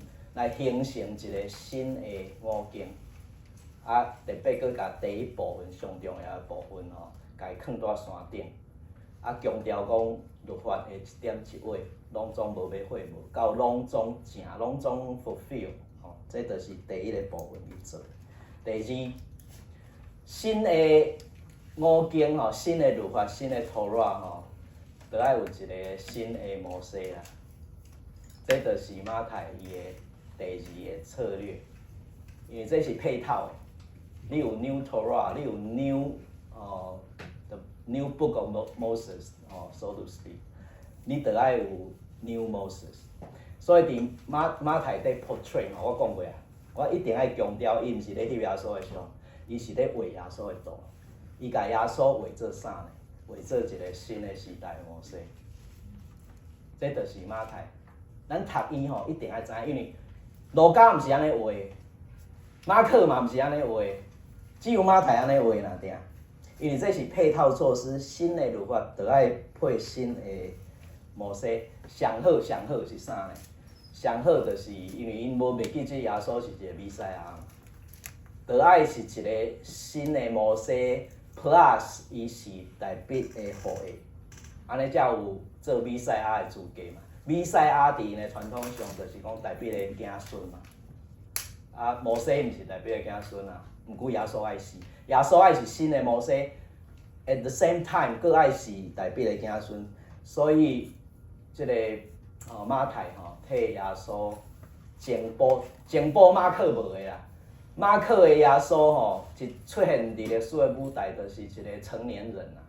成一個新的五經。啊，特別閣共第一部分上重要的部分吼，共伊囥佇山頂，啊，強調講律法的一點一畫，攏總無欲廢無，到攏總成，攏總 fulfill 吼，這就是第一個部分去做。第二，新的五經吼，新的律法，新的 Torah 吼，著愛有一個新的摩西啦。這就是馬太伊的第二个策略，因為這是配套的。你有 New Torah，你有 New 哦，the New Book of Moses 哦，so to speak，你著愛有 New Moses。所以佇馬太佇 portrait 吼，我講過啊，我一定愛強調，伊毋是咧翕耶穌的像，伊是咧畫耶穌的圖。伊共耶穌畫做啥呢？畫做一個新的時代摩西。這就是馬太。咱讀伊吼，一定愛知影，因為路加毋是按呢畫，馬可嘛毋是按呢畫，只有馬太按呢畫爾定。因為這是配套措施，新的律法著愛配新的摩西。上好上好是啥呢？上好就是因為𪜶無袂記這耶穌是一個彌賽亞，著愛是一個新的摩西，plus 伊是大衛的後裔，按呢才有做彌賽亞的資格嘛。彌賽亞佇𪜶的傳統上就是講大衛的子孫嘛。啊，摩西毋是大衛的子孫啊，毋過耶穌愛是，耶穌愛是新的摩西，at the same time，閣愛是大衛的子孫，所以這个吼馬太吼替耶穌增補增補馬可無的啦。馬可的耶穌吼一出現佇歷史的舞台，就是一個成年人啊。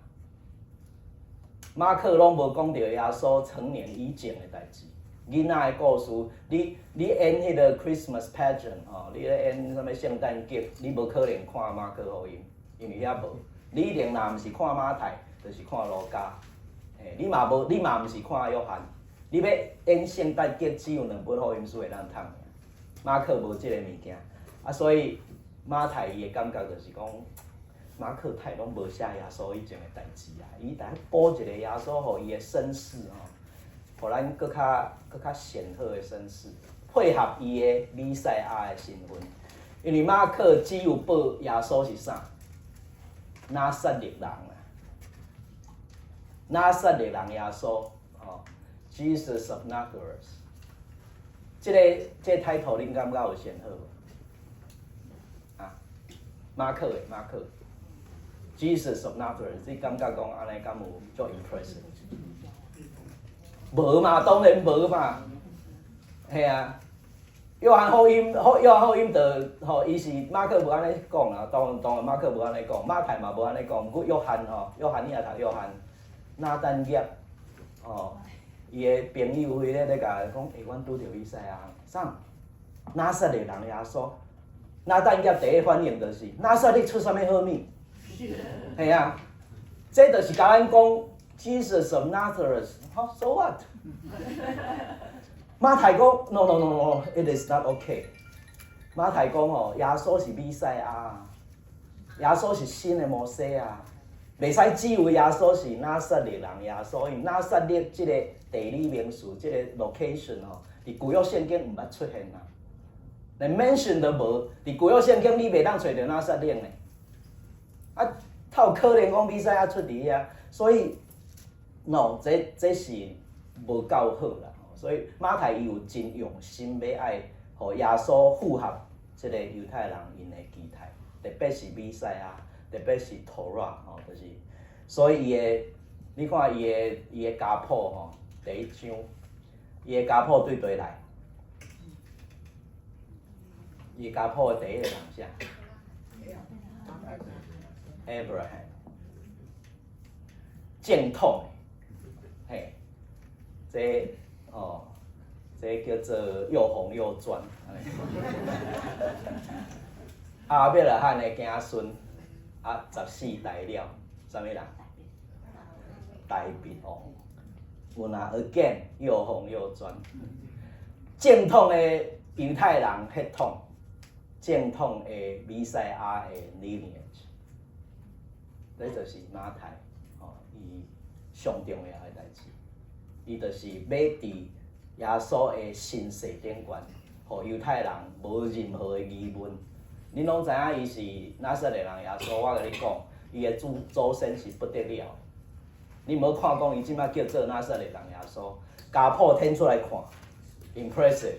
馬可攏無講著耶穌成年以前的代誌，囡仔的故事，你演彼个 Christmas pageant 吼，你咧演啥物聖誕劇，你無可能看馬可福音，因為遐無。你一定若毋是看馬太，就是看路加。嘿，你嘛無，你嘛毋是看約翰。你欲演聖誕劇，只有兩本福音書會當通爾。馬可無這个物件，啊，所以馬太伊的感覺就是講，馬可太攏無寫耶穌以前的代誌啊，伊當補一個耶穌，予伊的身世吼，予咱閣較顯赫的身世，配合伊的彌賽亞的身份。因為馬可只有報耶穌是啥？拿撒勒人啊，拿撒勒人耶穌，吼，Jesus of Nazareth。這个 title 恁感覺有顯赫無？啊，馬可的馬可，Jesus of Nazareth，你感覺講按呢敢有足 impressive？無嘛，當然無嘛，嘿啊。約翰福音，約翰福音就吼，伊是馬可無按呢講啦，當然馬可無按呢講，馬太嘛無按呢講，毋過約翰吼，約翰你若讀約翰，拿但業，吼，伊的朋友彼咧咧共講，欸，阮拄著彌賽亞，啥？拿撒勒人耶穌，拿但業第一反應就是拿撒勒出啥物好物？嘿啊，這就是共咱講 Jesus of Nazareth，好，so what？馬太講，no no no no，it is not okay。馬太講吼，耶穌是彌賽亞，耶穌是新的摩西啊，袂使只有耶穌是拿撒勒人耶穌，因為拿撒勒這个地理名詞，這个 location 吼，佇舊約聖經毋捌出現啊，連 mention 都無，佇舊約聖經你袂當揣著拿撒勒呢。啊，哪有可能講彌賽亞出佇遐？所以，no，這是無夠好啦。所以馬太伊有真用心欲愛，予耶穌符合這个猶太人𪜶的期待，特別是彌賽亞，特別是 Torah 吼，就是，所以伊的，你看伊的家譜吼，第一章，伊的家譜對佗來？伊的家譜的第一个人啥？Abraham，正統的，嘿，這哦，這叫做又紅又專。亞伯拉罕的子孫，啊，14代了，啥物人？大衛王。有若 again 又紅又專，正統的猶太人血統，正統的彌賽亞的 lineage，這就是馬太，吼，伊上重要的代誌。伊就是欲佇耶穌的身世頂懸，予猶太人無任何的疑問。恁攏知影伊是拿撒勒人耶穌，我共你講，伊的祖先是不得了。你毋好看講伊這擺叫做拿撒勒人耶穌，家譜提出來看，impressive，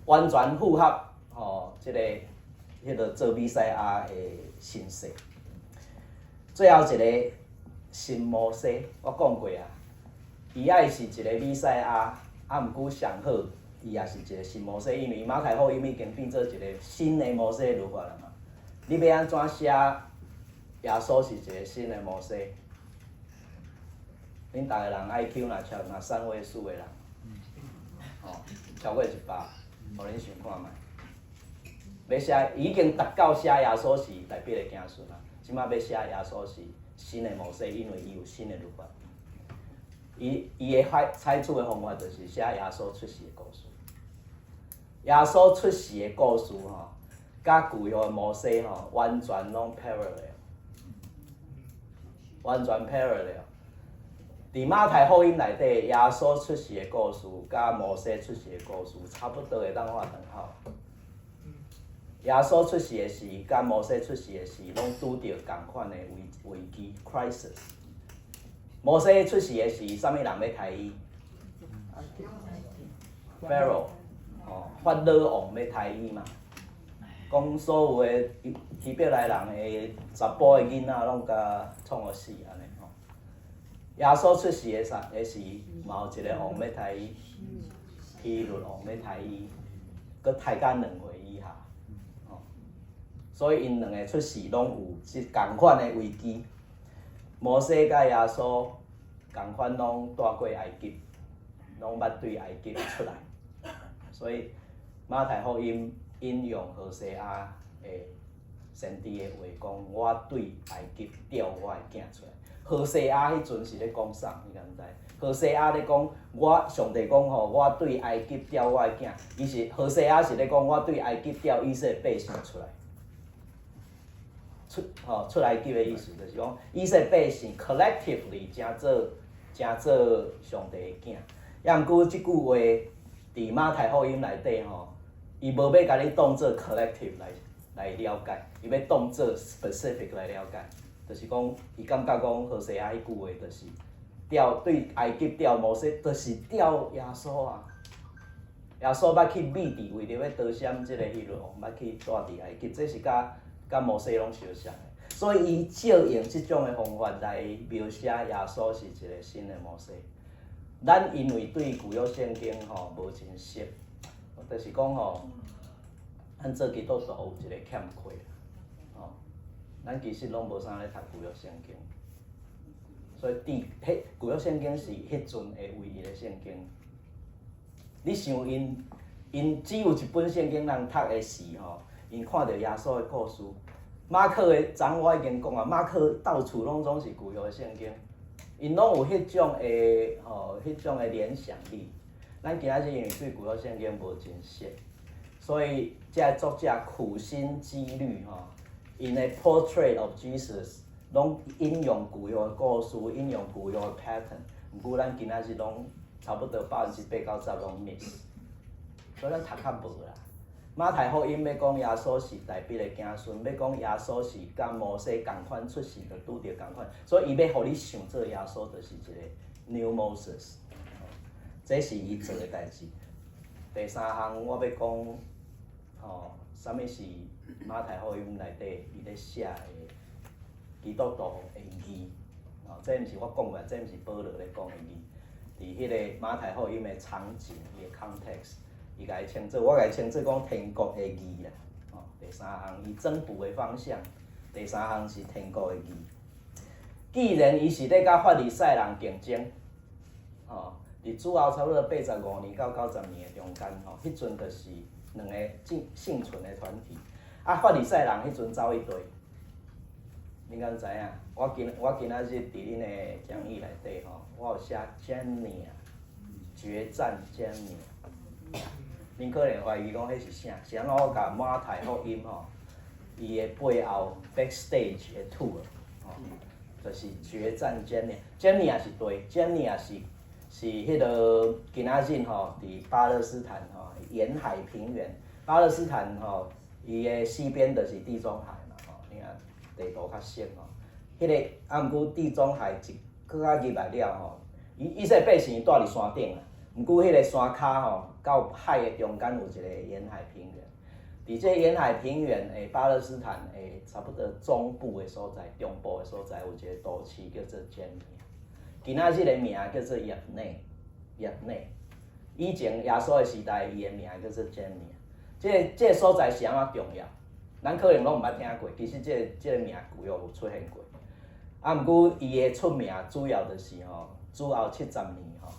完全符合吼，這个彼个做彌賽亞的身世。最後一个新摩西，我講過啊，伊愛是一个彌賽亞，啊，毋過上好，伊也是一个新摩西，因為馬太福音已經變做一个新的摩西律法了嘛。你欲按怎寫耶穌是一个新的摩西？恁逐个人 IQ 若超若三位數的人，吼，超過100，予恁想看覓。欲寫已經達到寫耶穌是大衛的子孫啊，這擺欲寫耶穌是新的摩西，因為伊有新的律法。伊的採取的方法就是寫耶穌出世的故事。耶穌出世的故事吼，佮舊約的摩西吼，完全攏 parallel，完全 parallel。佇馬太福音內底，耶穌出世的故事，佮摩西出世的故事，差不多會當畫等號。耶穌出世的時，佮摩西出世的時，攏拄著仝款的危機 crisis。摩西出世的時，啥物人欲刣伊？ Pharaoh，哦，法老王欲刣伊嘛，講所有的希伯來人的查埔的囡仔攏共創予死按呢吼。耶穌出世的時的時，嘛有一个王欲刣伊，希律王欲刣伊，閣刣甲2歲以下，吼。所以𪜶兩个出世攏有這仝款的危機。摩西佮耶穌仝款攏蹛過埃及，攏捌對埃及出來。所以馬太福音引用何西阿的先知的話講：我對埃及調我的囝出來。何西阿彼陣是咧講啥？你敢知？何西阿咧講，我上帝講吼，我對埃及調我的囝，伊是何西阿是咧講，我對埃及調以色列百姓出來。出吼出埃及的意思就是講，以色列百姓 collectively 成做上帝的囝。也毋過這句話佇馬太福音內底吼，伊無欲共你當做 collective 來了解，伊欲當做 specific 來了解，就是講，伊感覺講何西阿彼句話就是調對埃及調摩西，就是調耶穌啊。耶穌捌去秘佇為著欲逃閃這個希律王，捌去蹛佇埃及，這是佮佮摩西攏相像的。所以伊借用這種的方法來描寫耶穌是一個新的摩西。咱因為對舊約聖經吼無真熟，就是講吼，咱做基督徒有一個欠缺，吼，咱其實攏無啥咧讀舊約聖經，所以佇彼舊約聖經是彼陣的唯一的聖經。你想𪜶，𪜶只有一本聖經通讀的時吼，𪜶看著耶穌的故事。馬可的昨我已經講啊，馬可到處攏總是舊約的聖經，𪜶攏有彼種的吼，彼種的聯想力。咱今仔日因為對舊約聖經無真熟，所以這个作者苦心積慮吼，𪜶的 portrait of Jesus 攏引用舊約的故事，引用舊約的 pattern。毋過咱今仔日攏差不多80%-90%攏 miss，所以咱讀較無啦。馬太福音欲講耶穌是大衛的子孫，欲講耶穌是佮摩西仝款出世，就拄著仝款，所以伊欲予你想做耶穌就是一個 New Moses，這是伊做的代誌。第三項我欲講，吼，啥物是馬太福音內底伊咧寫的基督徒的義，吼，這毋是我講的，這毋是保羅咧講的義。佇彼個馬太福音的場景，伊的 context，伊共伊稱做，我共伊稱做講天國的義啦。吼，第三項伊增補的方向，第三項是天國的義。既然伊是咧佮法利賽人競爭，吼，佇主後差不多85年到90年的中間，吼，彼陣就是兩個倖存的團體。啊，法利賽人彼陣走去佗？你敢知影？我今仔日佇恁的講義內底吼，我有寫詹尼亞決戰詹尼亞。恁可能懷疑講彼是啥？是按怎我共馬太福音吼，伊的背後 backstage 的 tour 吼，就是決戰詹尼亞。詹尼亞是佗？詹尼亞是彼个今仔日吼，佇巴勒斯坦吼沿海平原。巴勒斯坦吼，伊的西邊就是地中海嘛吼，你看地圖較熟吼。彼个啊，毋過地中海一閣較入來了吼，伊以色列百姓蹛佇山頂啦，毋過彼个山跤吼，到海的中間有一個沿海平原。佇這沿海平原的巴勒斯坦的差不多中部的所在，中部的所在有一個都市叫做詹尼亞。今仔日的名叫做葉內，葉內。以前耶穌的時代，伊的名叫做詹尼亞。這個所在是按怎重要？咱可能攏毋捌聽過，其實這個名舊約有出現過。啊，毋過伊的出名主要就是吼，主後70年吼，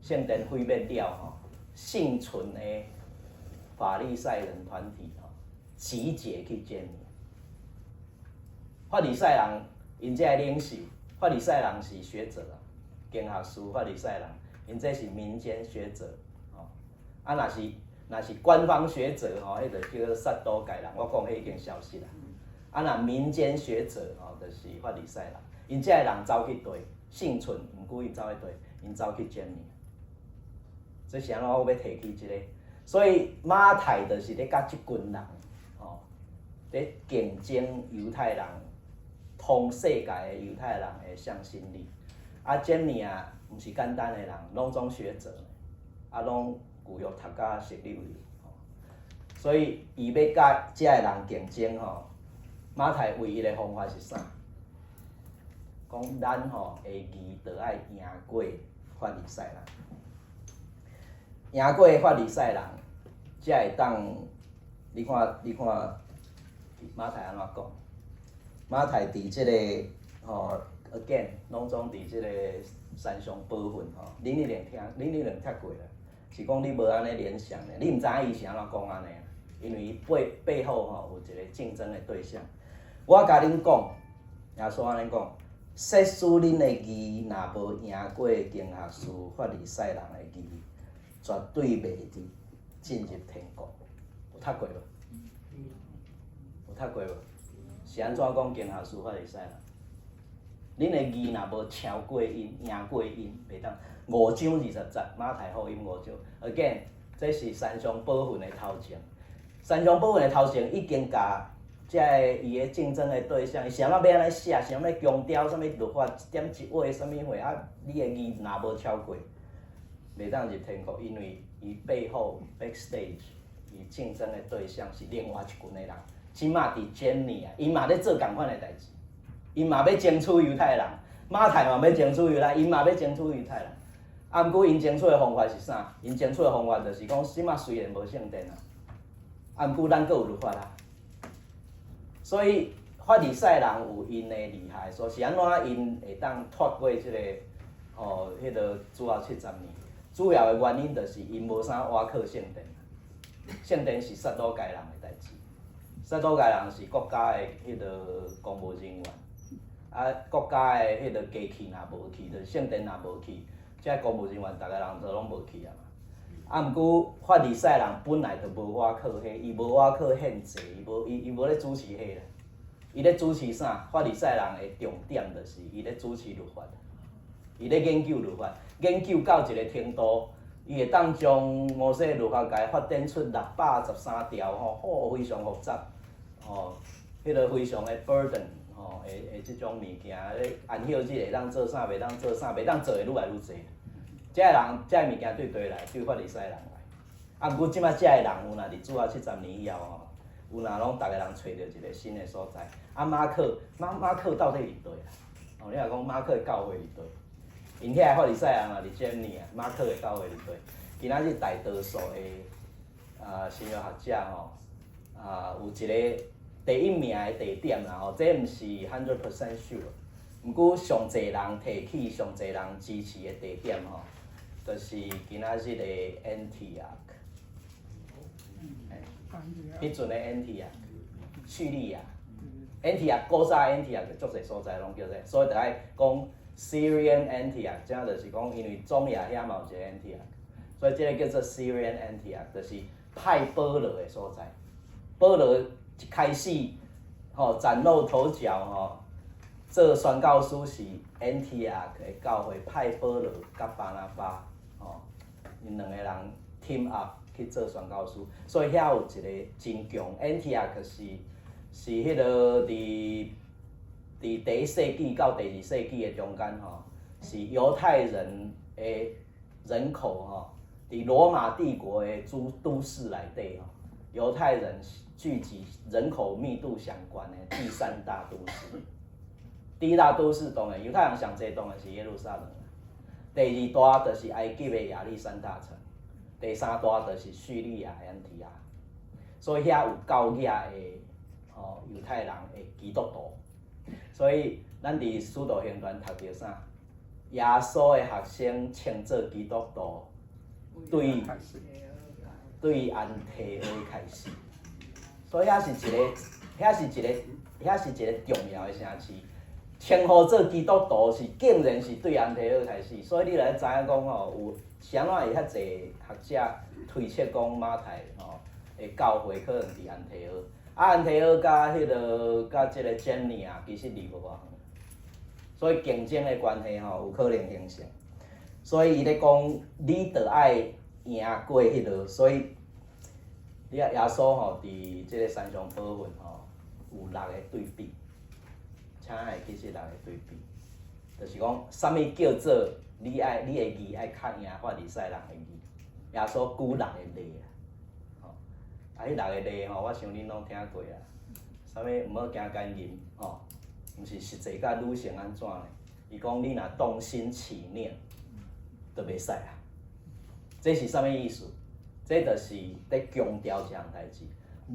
聖殿毀滅了吼，倖存的法利賽人團體吼，集結去詹尼亞。法利賽人，𪜶這个領袖，法利賽人是學者啊，經學師法利賽人，𪜶這是民間學者，吼。啊，若是官方學者吼，彼就叫做撒都該人，我講彼已經消失啦。啊，若民間學者吼，就是法利賽人，𪜶這个人走去佗？倖存，毋過𪜶走去佗？𪜶走去詹尼亞。這是按怎我欲提起這個？所以馬太就是咧佮這群人，吼，咧競爭猶太人，通世界的猶太人的向心力。啊，詹尼亞毋是簡單的人，攏總學者，啊，攏舊約讀甲熟溜溜，所以伊欲佮遮个人競爭吼，馬太唯一的方法是啥？講咱吼的義著愛贏過法利賽人，贏過法利賽人，才會當。你看，你看，馬太按怎講？馬太佇這个吼，again，攏總佇這個山上寶訓吼，恁一定聽，恁一定聽過啦。是講你無按呢聯想咧，你毋知影伊是按怎講按呢？因為伊背後吼有一個競爭的對象。我共恁講，耶穌按呢講，設使恁的義若無贏過經學士法利賽人的義，絕對袂佇進入天國。有讀過無？有讀過無？是按怎講經學士法利賽人？恁的義若無超過𪜶，贏過𪜶，袂當。五章二十節，馬太福音五章。Again，這是山上寶訓的頭前。山上寶訓的頭前已經共這个伊的競爭的對象，伊啥物欲按呢寫，啥物強調，啥物律法一點一畫，啥物貨啊？你的義若無超過，袂當入天國，因為伊背後 backstage，伊競爭的對象是另外一群的人。這馬佇堅尼啊，𪜶嘛咧做仝款的代誌，𪜶嘛欲爭取猶太人，馬太嘛欲爭取猶太，𪜶嘛欲爭取猶太人。啊，毋過𪜶爭取的方法是啥？𪜶爭取的方法就是講，這馬雖然無聖殿啊，啊，毋過咱閣有律法啊。所以法利賽人有𪜶的厲害，所以是按怎𪜶會當脫過這个吼，彼个主後70年？主要的原因就是𪜶無啥倚靠聖殿，聖殿是撒都該人的代誌，撒都該人是國家的彼个公務人員，啊，國家的彼个機器若無去，就是聖殿若無去，這公務人員逐个人都攏無去啊嘛。啊，毋過法利賽人本來就無倚靠彼，伊無倚靠獻祭，伊無伊伊無咧主持彼啦。伊咧主持啥？法利賽人的重點就是伊咧主持律法，伊咧研究律法，研究到一個程度，伊會當將摩西律法共發展出613條吼，哦，非常複雜，吼，彼个非常的 burden 吼，的這種物件，咧安息日會當做啥，袂當做啥，袂當做的愈來愈濟。這个人，這个物件對佗來？對法利賽人來。啊，毋過這馬這个人有若佇主後七十年以後吼，有若攏逐个人揣著一個新的所在。啊，馬可馬可到底佇佗啦？哦，你若講馬可的教會佇佗？𪜶遐个法利賽人嘛佇堅尼啊，馬可的教會佇佗？今仔日大多數的啊新約學者吼，啊有一個第一名的地點啦吼，這毋是 100% sure，毋過上濟人提起、上濟人支持的地點吼，就是今仔日的 Antioch，彼陣的 Antioch，敘利亞，Antioch 古早 Antioch 就足濟所在攏叫這，所以著愛講 Syrian Antioch，這就是講因為中亞遐嘛有一個 Antioch，所以這个叫做 Syrian Antioch，就是派保羅的所在。保羅一開始吼嶄露頭角吼，做宣教師是 Antioch 的教會派保羅佮巴拿巴吼，𪜶兩個人 team up 去做宣教師，所以遐有一個真強 Antioch 是彼个佇第一世紀到第二世紀的中間吼，是猶太人的人口吼，佇羅馬帝國的諸都市內底吼，猶太人聚集人口密度上懸的第三大都市。第一大都市當然猶太人上濟當然是耶路撒冷，第二大就是埃及的亞歷山大城，第三大就是敘利亞的安提阿。所以遐有夠額的吼猶太人的基督徒。所以咱佇使徒行傳讀著啥？耶穌的學生稱做基督徒，對安提阿開始。所以遐是一個重要的城市。稱呼做基督徒是竟然是對安提阿開始，所以你來知影講吼，有是按怎會遐濟學者推測講馬太吼的教會可能佇安提阿，啊安提阿佮這个堅尼啊，其實離無偌遠，所以競爭的關係吼有可能形成。所以伊咧講，你著愛贏過彼个，所以你啊耶穌吼佇這个山上寶訓吼有六個對比。請會記這六個對比，就是講，啥物叫做你愛你的義愛較贏法利賽人的義？耶穌舉六个例啊，吼，啊，彼六个例吼，我想恁攏聽過啊。啥物毋好行姦淫，吼，毋是實際佮女性按怎呢？伊講你若動心起念，就袂使啊。這是啥物意思？這就是咧強調一項代誌，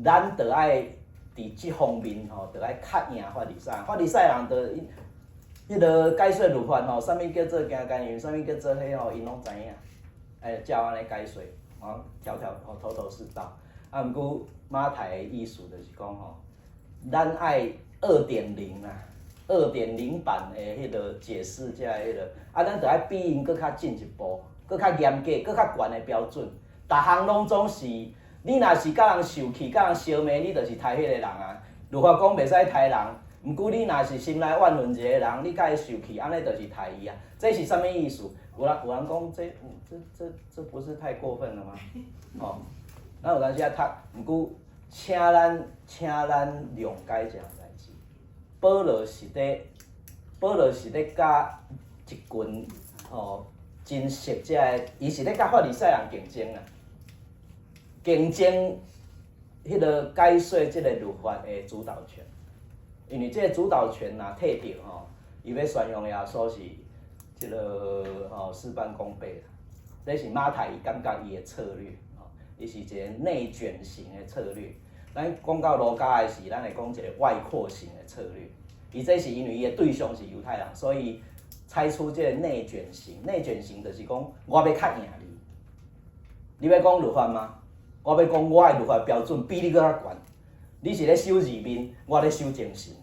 咱著愛佇這方面吼，著愛較贏法利賽人。法利賽人著彼个解說律法吼，啥物叫做行姦淫，啥物叫做彼吼，𪜶攏知影。哎，照按呢解說，吼，條條吼頭頭是道。啊，毋過馬太的意思就是講吼，咱愛二點零啊，二點零版的彼个解釋，這彼个，啊，咱著愛比𪜶閣較進一步，閣較嚴格，閣較懸的標準。逐項攏總是，你若是佮人受氣、佮人相罵，你就是刣彼個人啊。律法講袂使刣人，毋過你若是心內怨恨一個人，你佮伊受氣，按呢就是刣伊啊。這是啥物意思？有人講這不是太過分了嗎？吼，咱有當時仔讀，毋過請咱諒解一項代誌。保羅是咧佮一群吼真熟這个，伊是咧佮法利賽人競爭啊，競爭彼个解說這个律法的主導權。因為這个主導權若摕著吼，伊欲宣揚耶穌是這个吼事半功倍啦。這是馬太伊感覺伊的策略，吼，伊是一个內捲型的策略。咱講到路加的時，咱會講一个外擴型的策略。伊這是因為伊的對象是猶太人，所以採取這个內捲型。內捲型就是講，我欲較贏你。你欲講律法嗎？我欲講我的律法標準比你閣較懸。你是咧守字面，我咧守精神。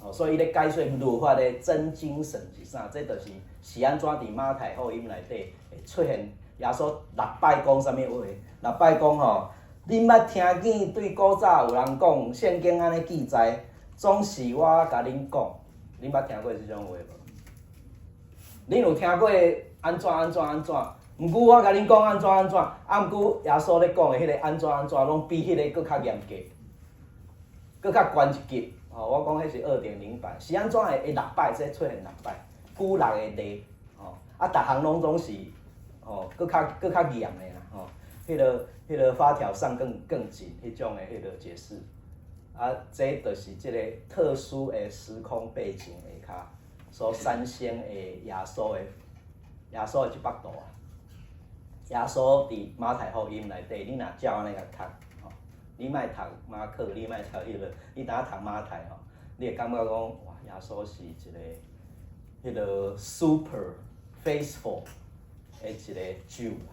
哦，所以伊咧解說律法的真精神是啥？這就是是按怎佇馬太福音內底會出現耶穌六擺講啥物話？六擺講吼，恁捌聽見對古早有人講，聖經按呢記載，總是我共恁講，恁捌聽過這種話無？恁有聽過按怎按怎按怎？毋過我共恁講按怎按怎，啊毋過耶穌咧講的彼个按怎按怎，攏比彼个閣較嚴格，閣較懸一級。吼，我講彼是2.0版，是按怎會會六擺？這出現六擺，舉六个例，吼，啊，逐項攏總是，吼，閣較嚴的啦，吼，彼个發條上更緊，彼種的彼个解釋，啊，這就是這个特殊的時空背景下跤所產生的耶穌的這幅圖啊。耶穌佇馬太福音內底，你若照按呢共讀，吼，你莫讀馬可，你莫讀彼个，你當讀馬太吼，你會感覺講，哇，耶穌是一个彼个 super faithful 的一个主啊，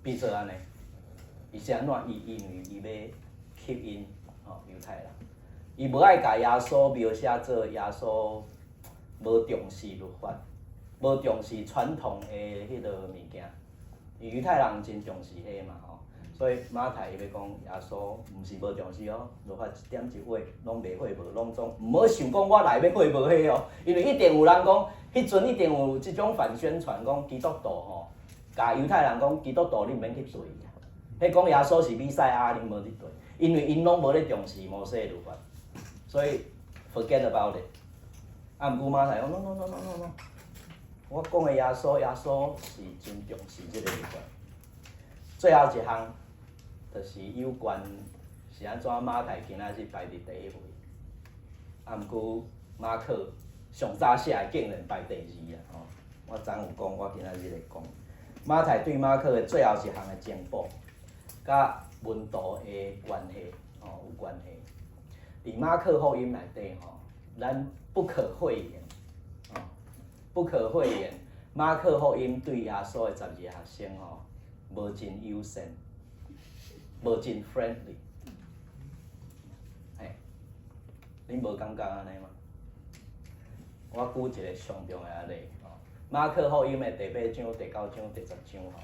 變做按呢，伊是按怎？伊因為伊欲吸引吼猶太人，伊無愛共耶穌描寫做耶穌無重視律法，無重視傳統的彼个物件。猶太人真重視彼嘛吼，所以馬太伊欲講耶穌毋是無重視哦，律法一點一畫攏袂廢無，攏總毋好想講我來欲廢無彼哦，因為一定有人講，彼陣一定有這種反宣傳，講基督徒吼，共猶太人講基督徒你毋免去對啊，彼講耶穌是彌賽亞，你無去對，因為𪜶攏無咧重視摩西律法，所以 forget about it。啊，毋過馬太講 no no no no no no。我講的耶穌，耶穌是真重視這个律法。最後一項，就是有關是按怎馬太今仔日排佇第一位，啊，毋過馬可上早寫的竟然排第二啊！吼，我昨有講，我今仔日來講，馬太對馬可的最後一項的增補，佮門徒的關係吼有關係。佇馬可福音內底吼，咱不可諱言，吼，不可諱言。馬可福音對耶穌的十二學生吼，無真友善，無真 friendly。嘿，恁無感覺按呢嗎？我舉一個上重要的例吼，馬可福音的第八章、第九章、第10章吼，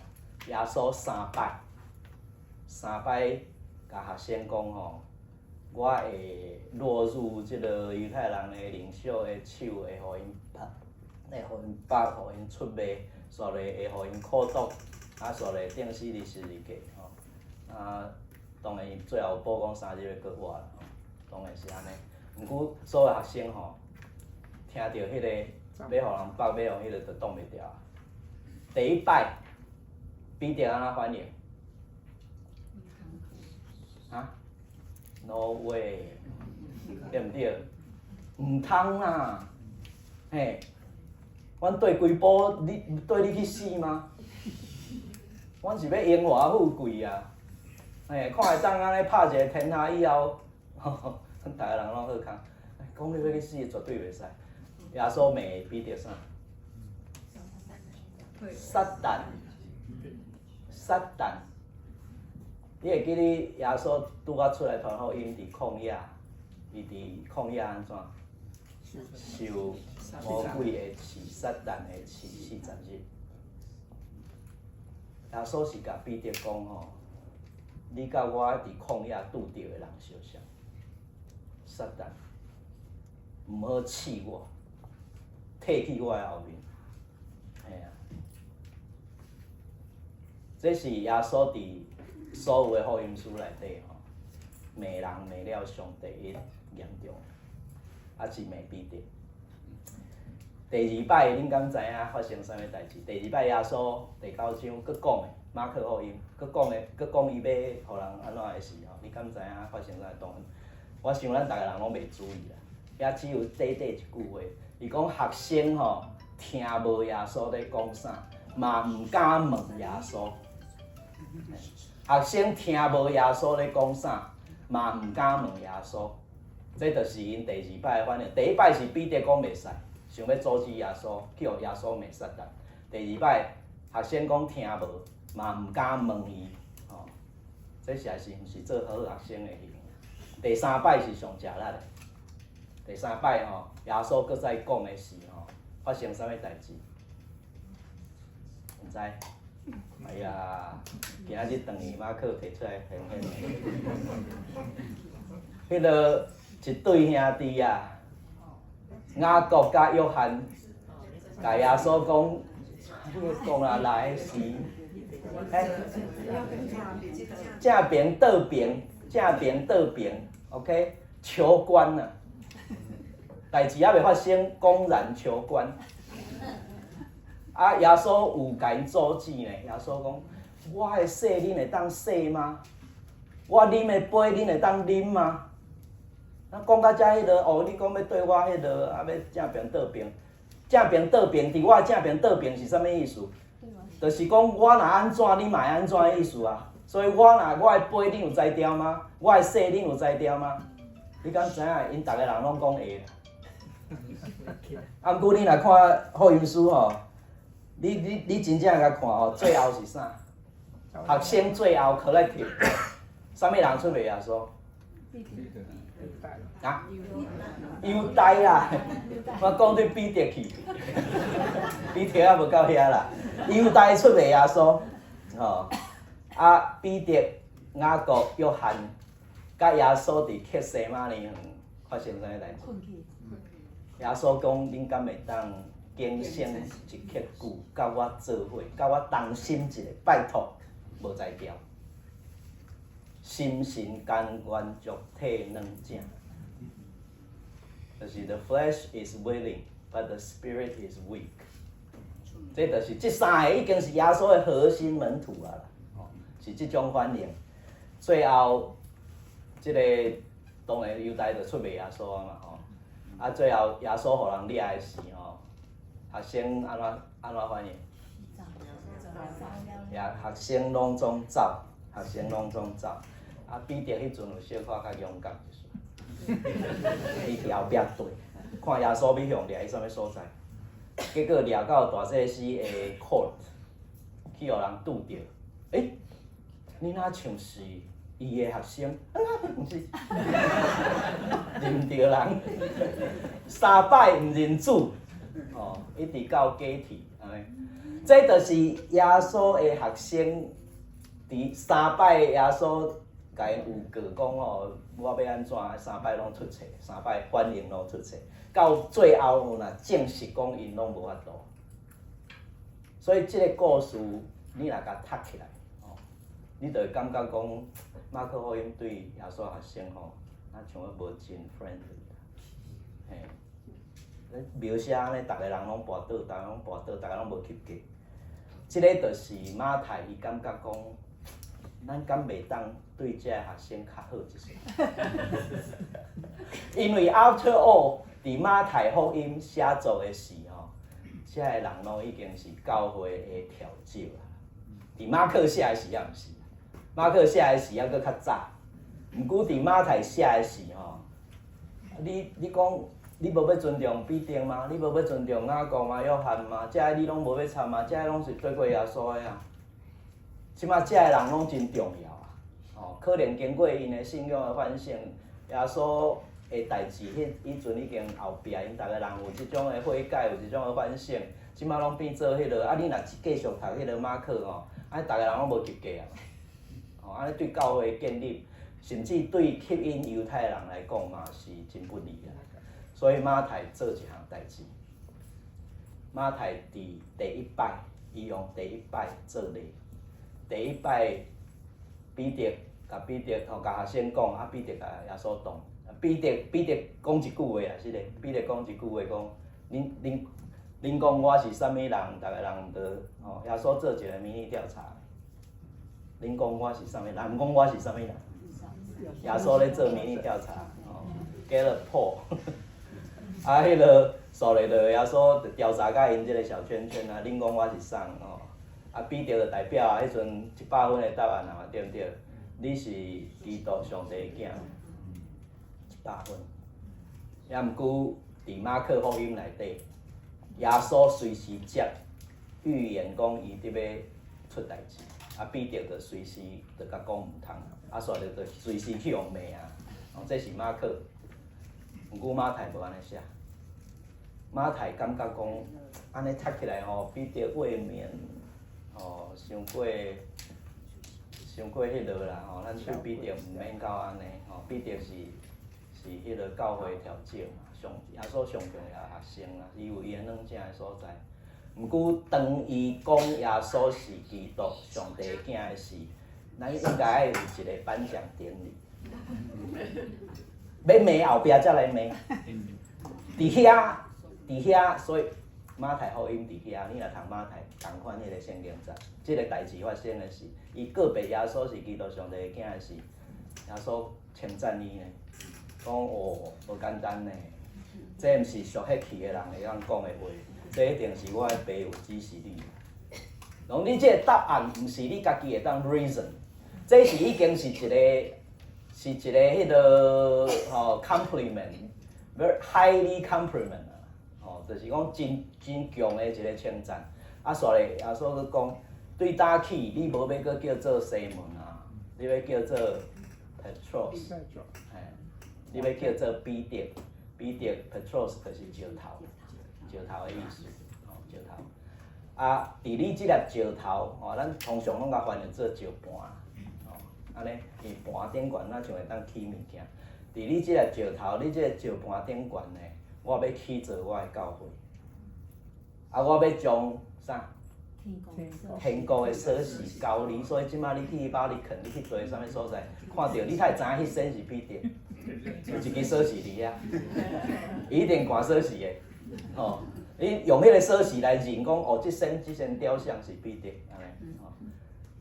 耶穌三擺，三擺共學生講吼，我會落入這个猶太人的領袖的手，會予𪜶拍，會予𪜶縛，予𪜶出賣，煞落會予𪜶苦毒，啊，煞落釘死佇十字架吼。啊，當然伊最後補講三日欲閣活啦吼，當然是按呢。毋過所有學生吼，聽著彼个欲予人縛，欲予彼个就擋袂牢。第一擺，彼得按怎反應？啊？No way，對毋對？毋通啦，嘿，阮綴規埔，你綴你去死嗎？阮是欲榮華富貴啊！嘿，看會當按呢拍一个天下以後，逐个人攏好康。講你欲去死，絕對袂使。耶穌罵彼得啥？撒旦，撒旦。你會記得耶穌拄仔出來傳福音佇曠野，伊佇曠野按怎？受魔鬼的試，撒旦的試40日。耶穌是共彼得講吼，你佮我佇曠野拄著的人相像，撒旦，毋好試我，退去我的後面。嘿啊，這是耶穌佇所有的福音書內底吼，罵人罵了上第一嚴重，抑是罵彼得。第二擺，恁敢知影發生啥物代誌？第二擺耶穌第九章閣講的馬可福音，閣講的，閣講伊欲予人按怎的時候，你敢知影發生啥動？我想咱逐个人攏袂注意啦，遐只有短短一句話，伊講學生吼聽無耶穌咧講啥，嘛毋敢問耶穌。學生聽無耶穌咧講啥，嘛毋敢問耶穌。這就是𪜶第二擺的反應。第一擺是彼得講袂使，想欲阻止耶穌，去予耶穌罵撒旦。第二擺學生講聽無，嘛毋敢問伊，吼，這實在是毋是做好學生的形象。第三擺是上食力的。第三擺吼，耶穌閣再講的時吼，發生啥物代誌？毋知？哎呀，今仔日轉去馬可提出來現現。彼个一對兄弟啊，雅各佮約翰，共耶穌講，你講啊來時，欸，正爿倒爿，正爿倒爿，OK，求官啊，代誌猶未發生，公然求官。啊，耶穌有共𪜶阻止呢。耶穌講：我的洗恁會當洗嗎？我啉的杯恁會當啉嗎？啊，講到遮彼落，哦，你講欲對我彼落，啊，欲正爿倒爿，正爿倒爿，佇我正爿倒爿是啥物意思？就是講我若按怎，你嘛會按怎的意思啊。所以我若我的杯恁有才調嗎？我的洗恁有才調嗎？你敢知影？𪜶逐个人攏講會。啊，毋過你若看福音書吼，你真正共看吼，最後是啥？學生最後 collective，啥物人出賣耶穌？啊？猶大啦，我講對彼得去，彼得猶無到遐啦。猶大出賣耶穌，吼，啊，彼得、雅各、約翰，佮耶穌佇客西馬尼園發生啥物代誌？耶穌講：恁敢會當警醒一刻久，佮我做伙，佮我同心一下，拜託，無才調。心神甘願著體軟正，就是 the flesh is willing, but the spirit is weak。這就是這三个已經是耶穌的核心門徒啊，是這種反應。最後，這个當然猶大就出賣耶穌啊嘛吼，啊最後耶穌予人掠的時吼，學生按怎按怎反應？也學生攏總走，學生攏總走。啊，彼得彼陣有小可較勇敢就是，伊佇後壁綴，看耶穌欲予掠去啥物所在，結果掠到大祭司的 court，去予人拄著。欸，你若像是伊的學生？毋是，認著人，三擺毋認主，哦，一直到假鐵，按呢。這就是耶穌的學生，佇三擺耶穌共𪜶預告講吼，我欲按怎，三擺攏出錯，三擺反應攏出錯，到最後若證實講𪜶攏無法度。所以這个故事，你若共讀起來，吼，你就會感覺講馬可福音對耶穌學生吼，啊像無真 friendly 嘿，咧描寫按呢，逐个人攏跋倒，逐个攏跋倒，逐个攏無及格。這个就是馬太伊感覺講，咱敢袂當對這个學生較好一些？因為 after all，佇馬太福音寫作的時吼，這个人攏已經是教會的調酒啊。佇馬克寫的時猶毋是，馬克寫的時猶閣較早。毋過佇馬太寫的時吼，你講你無欲尊重彼得嗎？你無欲尊重雅各嗎？約翰嗎？這个你攏無欲插嗎？這个攏是綴過耶穌的啊。這馬這个人攏真重要啊！吼，可能經過𪜶的信仰的反省，耶穌的代誌，彼彼陣已經後壁，𪜶逐个人有這種的悔改，有這種的反省，這馬攏變做彼落。啊，你若繼續讀彼个馬可吼，按呢逐个人攏無及格啊！吼，按呢對教會建立，甚至對吸引猶太人來講嘛是真不利啊。所以馬太做一項代誌，馬太佇第一擺，伊用第一擺做例。第一擺彼得共彼得吼共學生講，啊彼得共耶穌擋，彼得講一句話啊，是咧，彼得講一句話講，恁講我是啥物人？逐个人都吼，耶穌做一個民意調查，恁講我是啥物人？講我是啥物人？耶穌咧做民意調查，吼，Gallup poll，啊，彼个數咧就耶穌就調查甲𪜶這個小圈圈啊，恁講我是啥？吼，啊，彼得就代表啊，彼陣100分的答案啊嘛，對毋對？你是基督上帝的囝，100分。也毋過佇馬可福音內底，耶穌隨時接預言講伊佇欲出代誌，啊，彼得就隨時就共講毋通，啊，煞咧就隨時去予罵啊。哦，這是馬可，毋過馬太無按呢寫。馬太感覺講，按呢讀起來吼，彼得未免吼傷過傷過彼落啦吼，咱對彼得毋免到按呢吼，彼得是彼个教會調酒嘛，上耶穌上重要的學生啊，伊有伊的軟正的所在。毋過當伊講耶穌是基督上帝的囝的時，咱應該愛有一個頒獎典禮。欲罵後壁才來罵，佇遐佇遐，所以馬太福音佇遐，你若讀馬太仝款彼个聖經節，這个代誌發生的時，伊告白耶穌是基督上帝的囝的時，耶穌稱讚伊呢，講哦無簡單呢，這毋是屬血氣的人會當講的話，這一定是我的爸有指示你。講你這个答案毋是你家己會當 reason，這是已經是一個是一個彼个吼 compliment，very highly compliment 啊，吼，就是講真真強的一個稱讚。啊，煞咧耶穌閣講，對今起你無欲閣叫做西門啊，你欲叫做 Petros，嘿，你欲叫做彼得，彼得 Petros 就是石頭，石頭的意思，吼，石頭。啊，佇你這粒石頭，吼，咱通常攏共翻譯做石盤，吼，按呢，伊盤頂懸，若像會當起物件。佇你這粒石頭，你這个石盤頂懸呢，我欲起造我的教會。啊，我欲將啥？天國的鎖匙交你，所以這馬你去巴黎肯，你去佗啥物所在，看著你才會知影彼身是彼得，有一支鎖匙佇遐，伊一定掛鎖匙的，吼。你用彼个鎖匙來認講，哦，這身雕像是彼得，按呢，吼。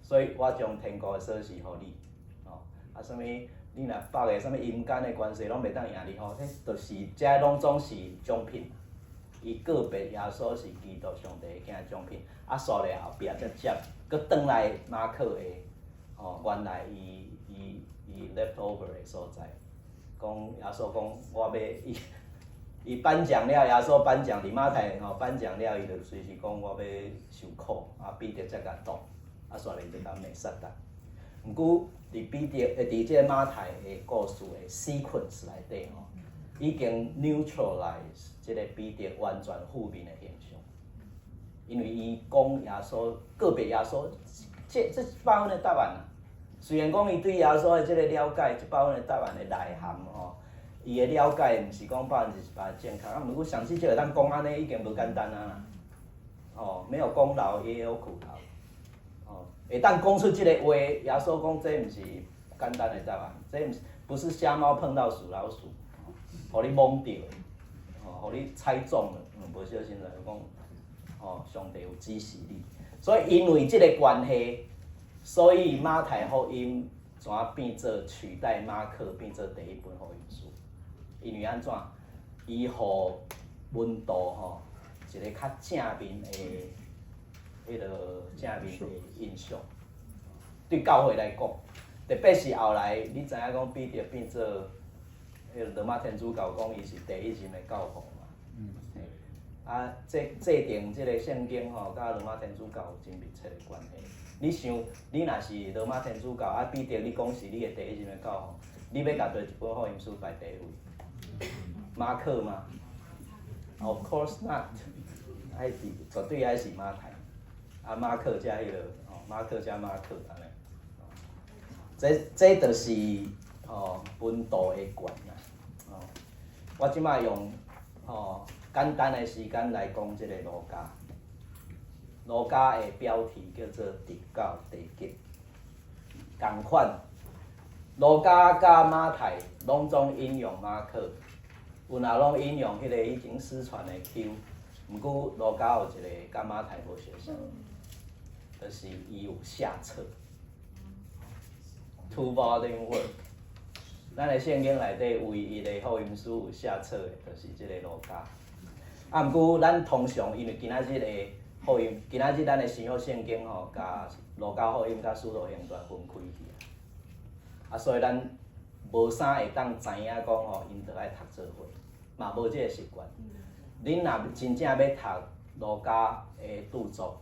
所以我將天國的鎖匙予你，吼。啊，啥物？你若北的啥物陰間的權勢攏袂當贏你吼，這就是這攏總是獎品。伊告白耶穌是基督上帝的囝獎品，啊，煞咧後壁才接，閣轉來馬可的，吼，原來伊 left over 的所在，講耶穌講我欲伊伊頒獎了，耶穌頒獎佇馬太吼頒獎了，伊就隨時講我欲受苦，啊彼得才共擋，啊煞咧就共罵撒旦。毋過佇彼得佇這個馬太的故事的 sequence 內底吼，已經 neutralize 這個彼得完全負面的形象，因為伊講耶穌告白耶穌，這100分的答案啊。雖然講伊對耶穌的這個了解，100分的答案的內涵吼，伊的了解毋是講100%正確，啊，毋過上至少會當講按呢已經無簡單啊。吼，沒有功勞也有苦勞，吼，會當講出這个話，耶穌講這毋是簡單的答案，這毋是不是瞎貓碰到死老鼠，予你懵著，吼，予你猜中了，無小心就講，吼，上帝有指示你，所以因為這個關係，所以馬太福音怎變做取代馬可變做第一本福音書？因為按怎？伊予門徒吼一個較正面的彼個正面的印象。對教會來講，特別是後來你知影講彼得變做彼個羅馬天主教講伊是第一任的教皇嘛。啊，這制定這個聖經吼，佮羅馬天主教有真密切的關係。你想，你若是羅馬天主教，啊彼得你講是你的第一任的教皇，你欲共佗一本福音書排第一位？馬可嗎？Of course not，愛是絕對愛是馬太。啊，馬可才彼個，吼，馬可才馬可按呢。這就是吼門徒的權啦。吼，我這擺用吼簡單的時間來講這個路加。路加的標題叫做直到地極。仝款，路加佮馬太攏總引用馬可，有若攏引用彼個已經失傳的 Q，毋過路加有一個佮馬太無相像，就是伊有下冊。Two volume work。咱的聖經內底唯一的福音書有下冊的，就是這個路加。啊，毋過咱通常因為今仔日的福音，今仔日咱的新約聖經吼，共路加福音佮使徒行傳分開去啊，所以咱無啥會當知影講吼，𪜶著愛讀做伙，嘛無這個習慣。恁若真正欲讀路加的著作，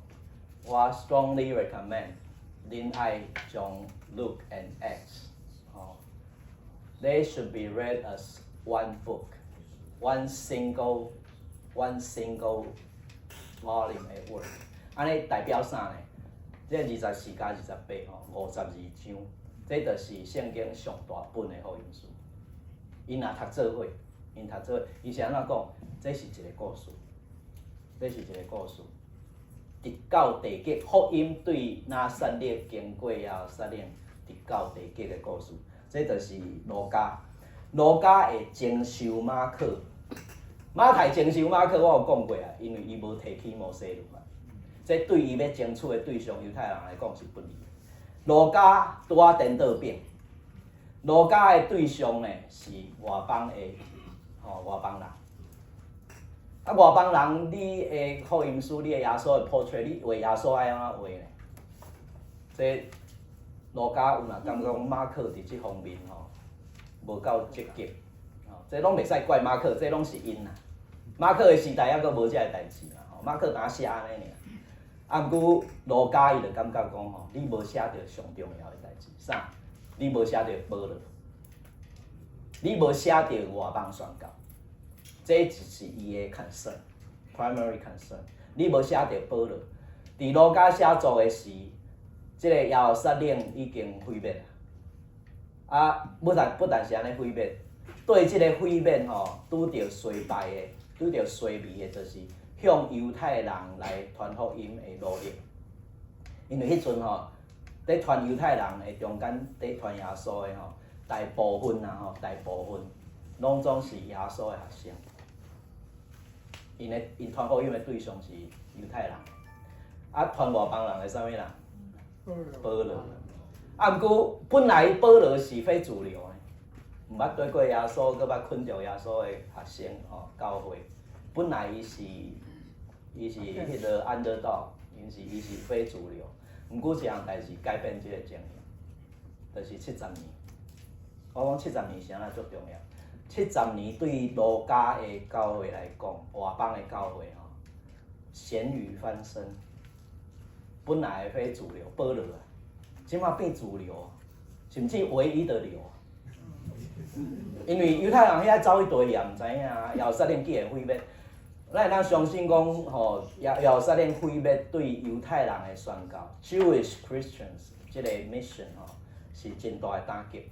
我 strongly recommend 恁愛將 Luke and Acts 吼，they should be read as one book, one single volume 的 work。按呢代表啥呢？這24加28吼，52章，這就是聖經上大本的福音書。𪜶若讀做伙，𪜶讀做伙，伊是按怎講？這是一個故事，這是一個故事。直到地極，福音對拿撒勒經過耶路撒冷，直到地極的故事，這就是路加。路加會徵收馬可，馬太徵收馬可，我有講過啊，因為伊無提起摩西律法，這對伊欲爭取的對象猶太人來講是不利的。路加拄仔顛倒變，路加的對象呢是外邦的，吼，外邦人。啊，外邦人，你的福音書，你的耶穌的 portrait，你畫耶穌愛按怎畫呢？這路加有若感覺講馬可佇這方面吼無夠積極，吼，這攏袂使怪馬可，這攏是𪜶啦。馬可的時代猶閣無這个代誌嘛，吼，馬可當寫按呢爾。啊，毋過路加伊就感覺講吼，你無寫著上重要的代誌，啥？你無寫著保羅，你無寫著外邦宣教。這就是伊的 concern，primary concern。你無寫著保羅，佇路加寫作的時，這個耶路撒冷已經毀滅啊！啊，不但是按呢毀滅，對這個毀滅吼，拄著衰敗的，拄著衰微的，就是向猶太人來傳福音的努力。因為彼陣吼，佇傳猶太人的中間，佇傳耶穌的吼，大部分啊吼，大部分攏總是耶穌的學生。𪜶傳福音的對象是猶太人，啊，傳外邦人的啥物人？保羅。啊，毋過本來保羅是非主流的，毋捌對過耶穌，閣捌捆著耶穌的學生吼，教會。本來伊是彼個 underdog，伊是非主流。毋過一項代誌改變這個情形，就是七十年。我講七十年是按怎足重要？七十年對路加的教會來講，外邦的教會吼，鹹魚翻身。本來非主流，保羅啊，這馬變主流，甚至唯一的流。因為猶太人遐走去對也毋知影，耶路撒冷既然毀滅，咱會當相信講吼，耶路撒冷毀滅對猶太人的宣教，Jewish Christians 這個 mission 吼，是真大的打擊。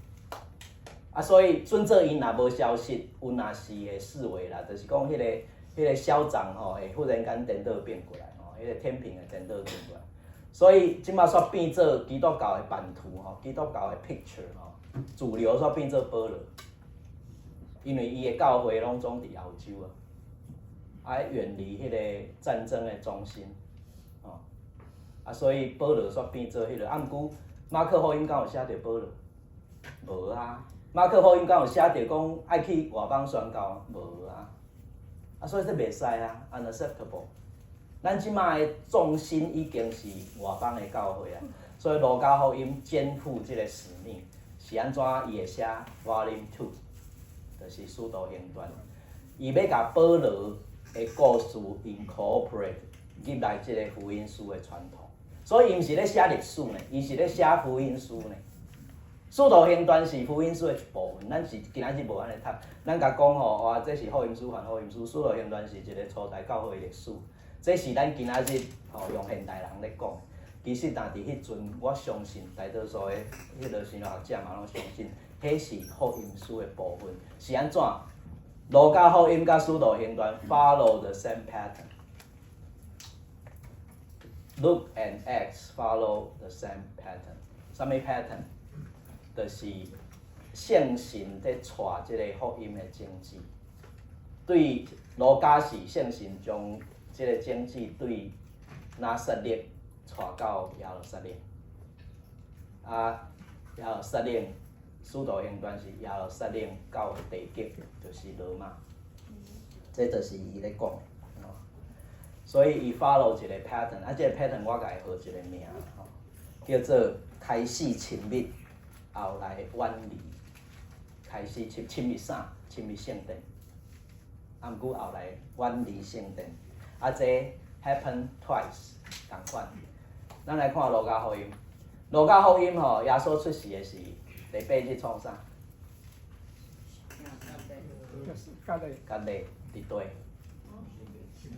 啊，所以準做𪜶若無消息，有若是會式微啦，就是講彼個消長吼，會忽然間顛倒變過來吼，彼個天平會顛倒變過來。所以這馬煞變做基督教的版圖吼，基督教的 picture 吼，主流煞變做保羅，因為伊的教會攏總佇歐洲啊，愛遠離彼個戰爭的中心，吼。啊，所以保羅煞變做彼個，啊，毋過馬可福音敢有寫著保羅？無啊。馬可福音敢有寫著講愛去外邦宣教？無啊。啊，所以這袂使啊，unacceptable。咱這馬的重心已經是外邦的教會啊，所以路加福音肩負這個使命，是按怎伊會寫 Volume Two，就是使徒行傳，伊欲共保羅的故事 incorporate 入來這个福音書的傳統，所以伊毋是咧寫歷史呢，伊是咧寫福音書呢。使徒行傳是福音書的一部分，咱是今仔日無按呢讀，咱共講吼，哇，這是福音書，凡福音書，使徒行傳是一个初代教會歷史，這是咱今仔日吼用現代人咧講。其實，但佇彼陣，我相信大多數的彼个神學學者嘛攏相信，彼是福音書的部分，是按怎？路加福音佮使徒行傳 follow the same pattern。Luke and Acts follow the same pattern。啥物 pattern？就是聖神佇帶這个福音的種子。對路加是聖神將這个種子對拿撒勒帶到耶路撒冷。啊，耶路撒冷使徒行傳是耶路撒冷到地極，就是羅馬。這就是伊咧講的。所以伊 follow 一个 pattern，啊，這个 pattern 我共伊號一个名，吼，叫做開始親密，後來遠離。開始親親密啥？親密聖殿。啊，毋過後來遠離聖殿。啊，這 happen twice 仝款。咱來看路加福音，路加福音吼，耶穌出世的時，第八日創啥？割禮佇佗？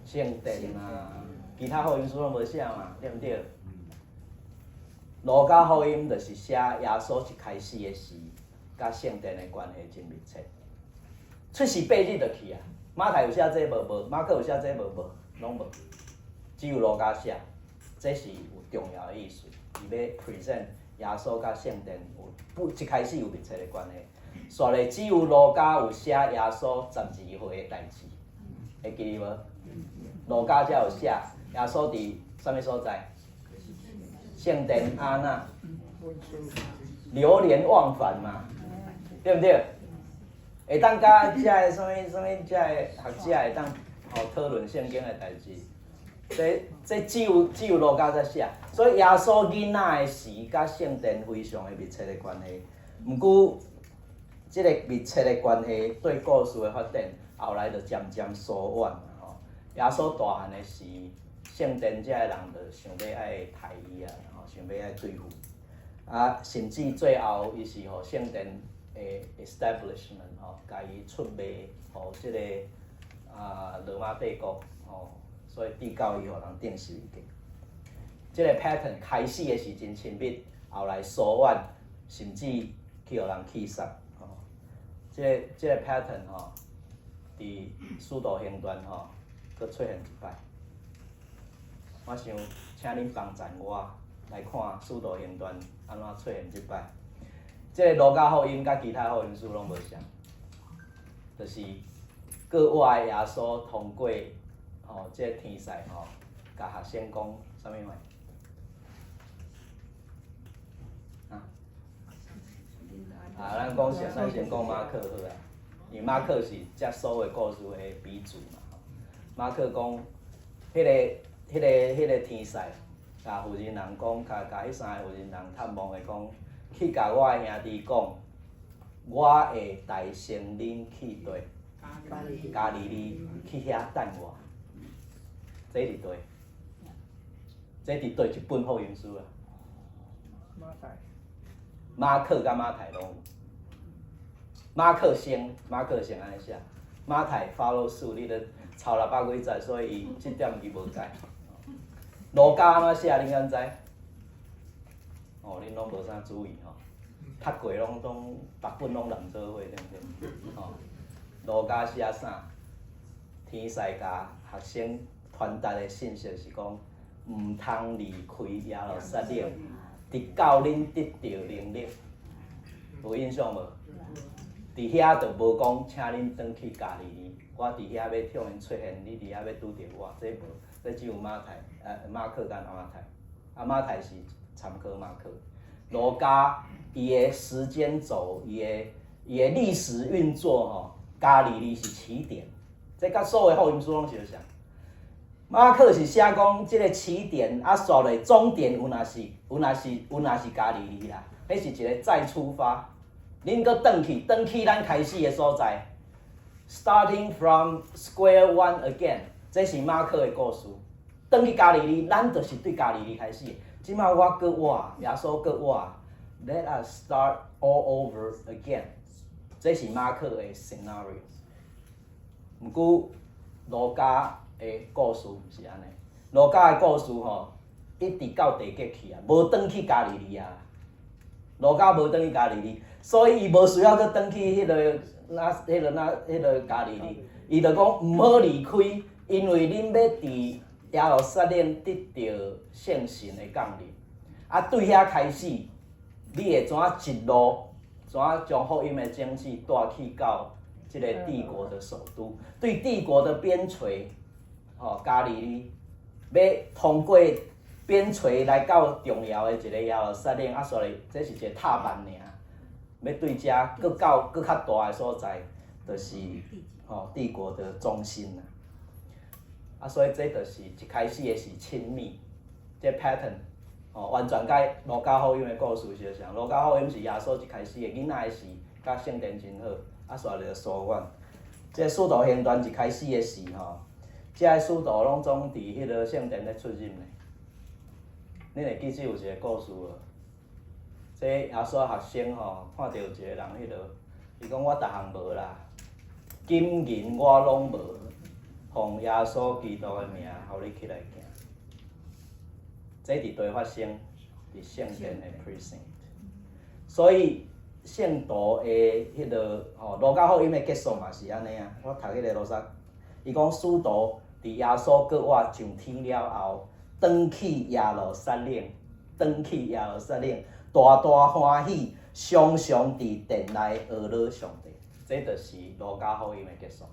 聖殿啊，其他福音書攏無寫嘛，對毋對？路加福音就是寫耶穌一開始的時，佮聖殿的關係真密切。出世八日就去啊，馬太有寫這無無，馬可有寫這無無，攏無，只有路加寫，這是有重要的意思。伊欲 present 耶穌佮聖殿有不一開始有密切的關係。煞咧只有路加有寫耶穌12歲的代誌，會記得無？路加才有寫耶穌佇啥物所在？聖殿按怎流連忘返嘛，對毋對？會當佮遮个啥物啥物遮个學者會當吼討論聖經的代誌，這這只有只有路加才寫，所以耶穌囡仔的時，佮聖殿非常的密切的關係。毋過，這个密切的關係對故事的發展，後來就漸漸疏遠吼。耶穌大漢的時，聖殿遮的人就想欲愛刣伊啊，吼，想欲愛對付。啊，甚至最後，伊是予聖殿的 establishment 吼，共伊出賣予這个啊羅馬帝國吼，所以直到伊予人釘十字架。這个 pattern 開始的時真親密，後來疏遠，甚至去予人棄殺吼。這个這个 pattern 吼，佇使徒行傳吼，閣出現一擺。我想請恁幫贊我來看使徒行傳按怎出現這擺。這个路加福音佮其他福音書攏無相，就是閣活的耶穌通過吼，這个天使吼，共學生講啥物話？啊？啊，咱講先，咱先講馬可好啊，因為馬可是這所有故事的鼻祖嘛。馬可講，彼个、彼个、彼个天使，共婦人人講，共共彼三个婦人人探望的講，去共我的兄弟講，我會代先恁去佗？加利利去遐等我。這佇佗？這佇佗一本福音書啊？馬太。馬可佮馬太攏有。馬可先，馬可先按呢寫，馬太 follow suit，你著抄600幾節，所以伊這點伊無改。路加按怎寫，恁敢知？哦，恁攏無啥注意吼，讀過攏總逐本攏連做伙，對毋對？吼，路加寫啥？天使共學生傳達的信息是講，毋通離開耶路撒冷，直到恁得著能力。有印象無？佇遐就無講，請恁轉去加利利，我佇遐欲向𪜶出現，你佇遐欲拄著我，這無，這只有馬太、馬可佮馬太。啊，馬太是參考馬可。路加伊的時間軸，伊的歷史運作吼，加利利是起點，這佮所有福音書攏相像。馬可是寫講這个起點，啊，煞落終點有若是加利利啦，彼是一个再出發，恁閣轉去，轉去咱開始的所在，starting from square one again，這是馬可的故事。轉去加利利，咱就是對加利利開始。這馬我閣我，耶穌閣我，Let us start all over again。這是馬可的 scenario。毋過路加的故事毋是按呢，路加的故事吼，一直到地極去啊，無轉去加利利啊。路加無轉去加利利，所以伊無需要閣轉去彼个那、彼个那、彼个加利利。伊就講毋好離開，因為恁欲佇耶路撒冷得著聖神的降臨。啊，對遐開始，你會怎一路怎將福音的種子帶去到這个帝國的首都，對帝國的邊陲，吼，加利利，欲通過邊陲來到重要的一个耶路撒冷，啊，所以這是一个踏板爾，欲對遮閣到閣較大的所在，就是吼帝國的中心啦。啊，所以這就是一開始的是親密，這 pattern，吼，完全佮路加福音的故事相像。路加福音是耶穌一開始的囡仔的時，佮聖殿真好，啊，煞來就疏遠。這使徒行傳一開始的時吼，這个使徒攏總佇彼个聖殿咧出入呢。恁會記這有一个故事無？這耶穌學生吼，看著有一个人彼落，伊講我逐項無啦，金銀我攏無，奉耶穌基督的名，予你起來行。這佇佗發生？佇聖殿的 precinct。所以聖徒的彼个吼，路加福音的結束嘛是按呢啊。我讀彼个路撒，伊講使徒佇耶穌復活上天了後，轉去耶路撒冷，轉去耶路撒冷，大大歡喜，常常佇殿內呵咾上帝。這就是路加福音的結束。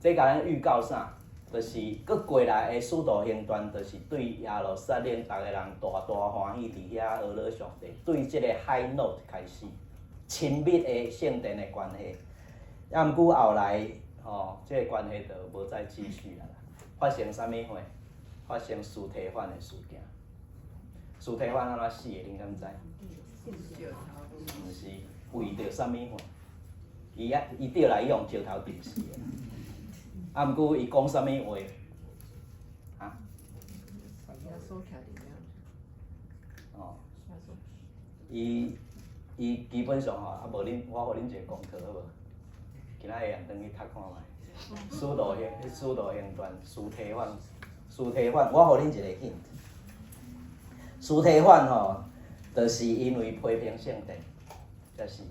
這共咱預告啥？就是閣過來的使徒行傳，就是對耶路撒冷逐个人大大歡喜，佇遐呵咾上帝，對這个 high note 開始親密的聖殿的關係。啊，毋過後來吼，這个關係就無再繼續啊啦。發生啥物貨？發生司提反的事件。司提反按怎死的？恁敢知？毋是為著啥物貨？伊啊，伊對來伊用石頭釘死的。啊，毋過伊講啥物話？啊？耶穌徛佇遐。哦。伊基本上吼，啊無恁，我予恁一个功課好無？今仔下暗轉去讀看覓。使徒行傳，司提反，司提反，我予恁一个 hint。司提反吼，就是因為批評聖殿，才死。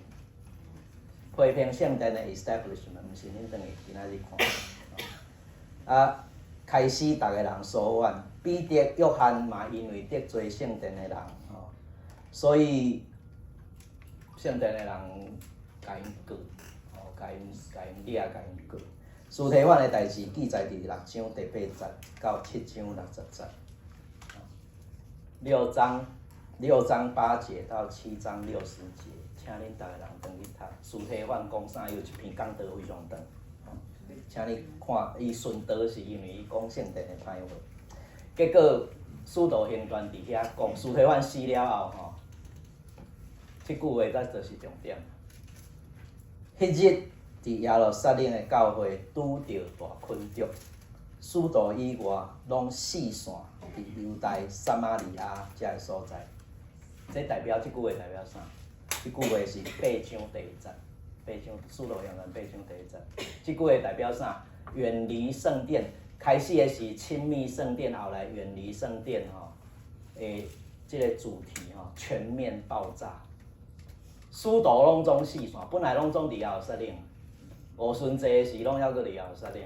批評聖殿的 establishment，毋是恁轉去今仔日看。啊，開始逐个人疏遠，彼得、約翰嘛，因為得罪聖殿的人吼，所以聖殿的人共𪜶告，吼，共𪜶掠，共𪜶告。司提反的代誌記載佇六章第八節到七章六十節。六章八節到七章六十節，請恁逐个人轉去讀。司提反講啥？有一篇講道非常長。請你看，伊殉道是因為伊講聖殿的歹話。結果使徒行傳佇遐講，司提反死了後吼，這句話才就是重點。彼日佇耶路撒冷的教會拄著大困局，使徒以外攏四散佇猶大、撒瑪利亞遮个所在。這代表這句話代表啥？這句話是八章第一節，八章使徒行傳八章第一節。這句話代表啥？遠離聖殿，開始的是親密聖殿，後來遠離聖殿吼，的這个主題吼全面爆炸。使徒攏總四散，本來攏總佇耶路撒冷，五旬節的時攏猶閣佇耶路撒冷，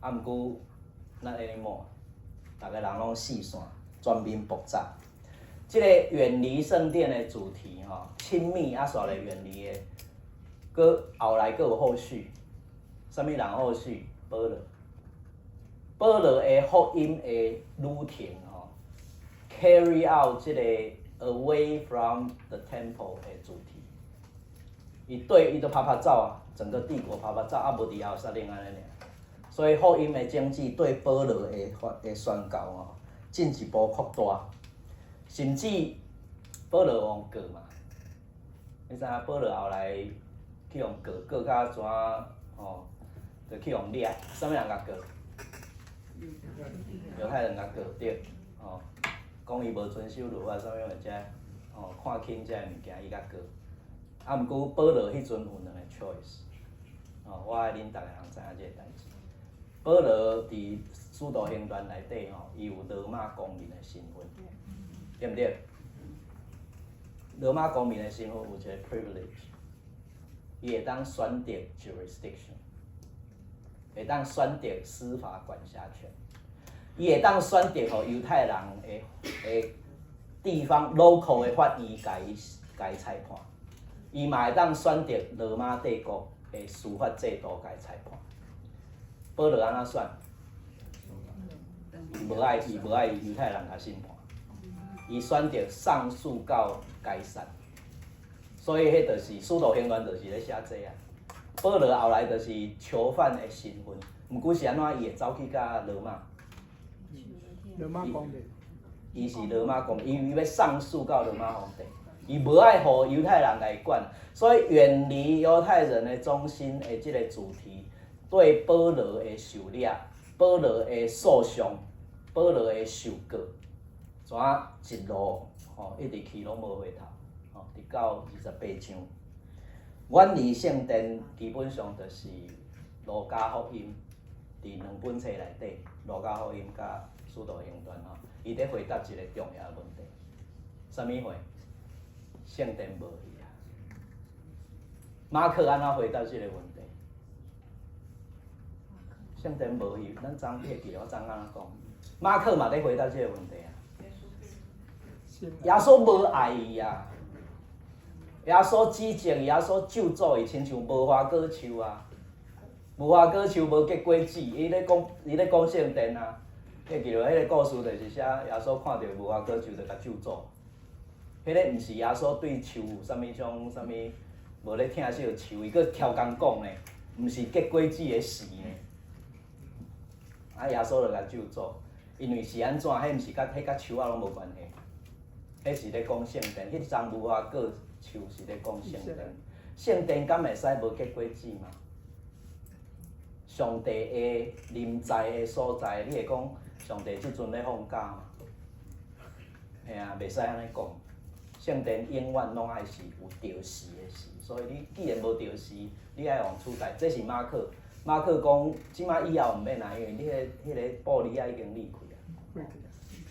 啊，毋過 not anymore，逐个人攏四散，全面爆炸。這个遠離聖殿的主題吼，親密啊，煞來遠離的，閣後來閣有後續，啥物人後續？保羅，保羅的福音的旅程吼， carry out 這個 away from the temple 的主題。伊對伊都拍拍走啊，整個帝國拍拍走，啊無佇耶路撒冷按呢爾。所以福音的種子對保羅的發的宣告吼，進一步擴大，甚至保羅予人告嘛。你知影保羅後來去予人告，告甲怎吼，就去予人掠，啥物人共告？猶太人共告對，吼，講伊無遵守律法，啥物物這，吼，看輕這个物件，伊共告。啊，毋過保羅彼陣有兩個 choice，吼，我愛恁逐个人知影這个代誌。保羅佇使徒行傳內底吼，伊有羅馬公民的身份，對毋對？羅馬公民的身份有一個 privilege，伊會當選擇 jurisdiction，會當選擇司法管轄權，伊會當選擇予猶太人的地方 local 的法院共伊裁判，伊嘛會當選擇羅馬帝國的司法制度共伊裁判。保羅按怎選？伊無愛猶太人共審判，伊選擇上訴到該撒，所以彼就是使徒行傳，就是咧寫這啊。保羅後來就是囚犯的身份，毋過是按怎伊會走去共羅馬？羅馬公民。伊是羅馬公民，伊欲上訴到羅馬皇帝，伊無愛予猶太人來管，所以遠離猶太人的中心的這個主題，對保羅的受掠、保羅的訴訟、保羅的受告，怎一路吼一直去攏無回頭，吼，直到28章。遠離聖殿基本上就是路加福音佇兩本冊內底，路加福音佮使徒行傳吼，伊佇回答一個重要的問題，啥物貨？聖殿無去啊？馬克按怎回答這個問題？聖殿無去，咱昨會記得我昨按怎講？馬克嘛佇回答這個問題啊。耶穌無愛伊啊！耶穌指責耶穌咒詛伊，親像無花果樹啊，無花果樹無結果子，伊咧講聖殿啊。會記得彼個故事就是寫耶穌看著無花果樹就共咒詛。彼個毋是耶穌對樹有啥物種啥物無咧疼惜樹，伊閣超工講呢，毋是結果子的時呢。啊，耶穌就共咒詛，因為是按怎？彼毋是佮彼佮樹仔攏無關係，彼是咧講聖殿，彼叢無花果樹是咧講聖殿。聖殿敢會使無結果子嗎？上帝的臨在的所在，你會講上帝這陣咧放假嗎？嘿啊，袂使按呢講。聖殿永遠攏愛是有著時的時，所以你既然無著時，你愛用取代。這是馬克，馬克講，這擺以後毋免啦，因為你彼個玻璃仔已經裂開啊。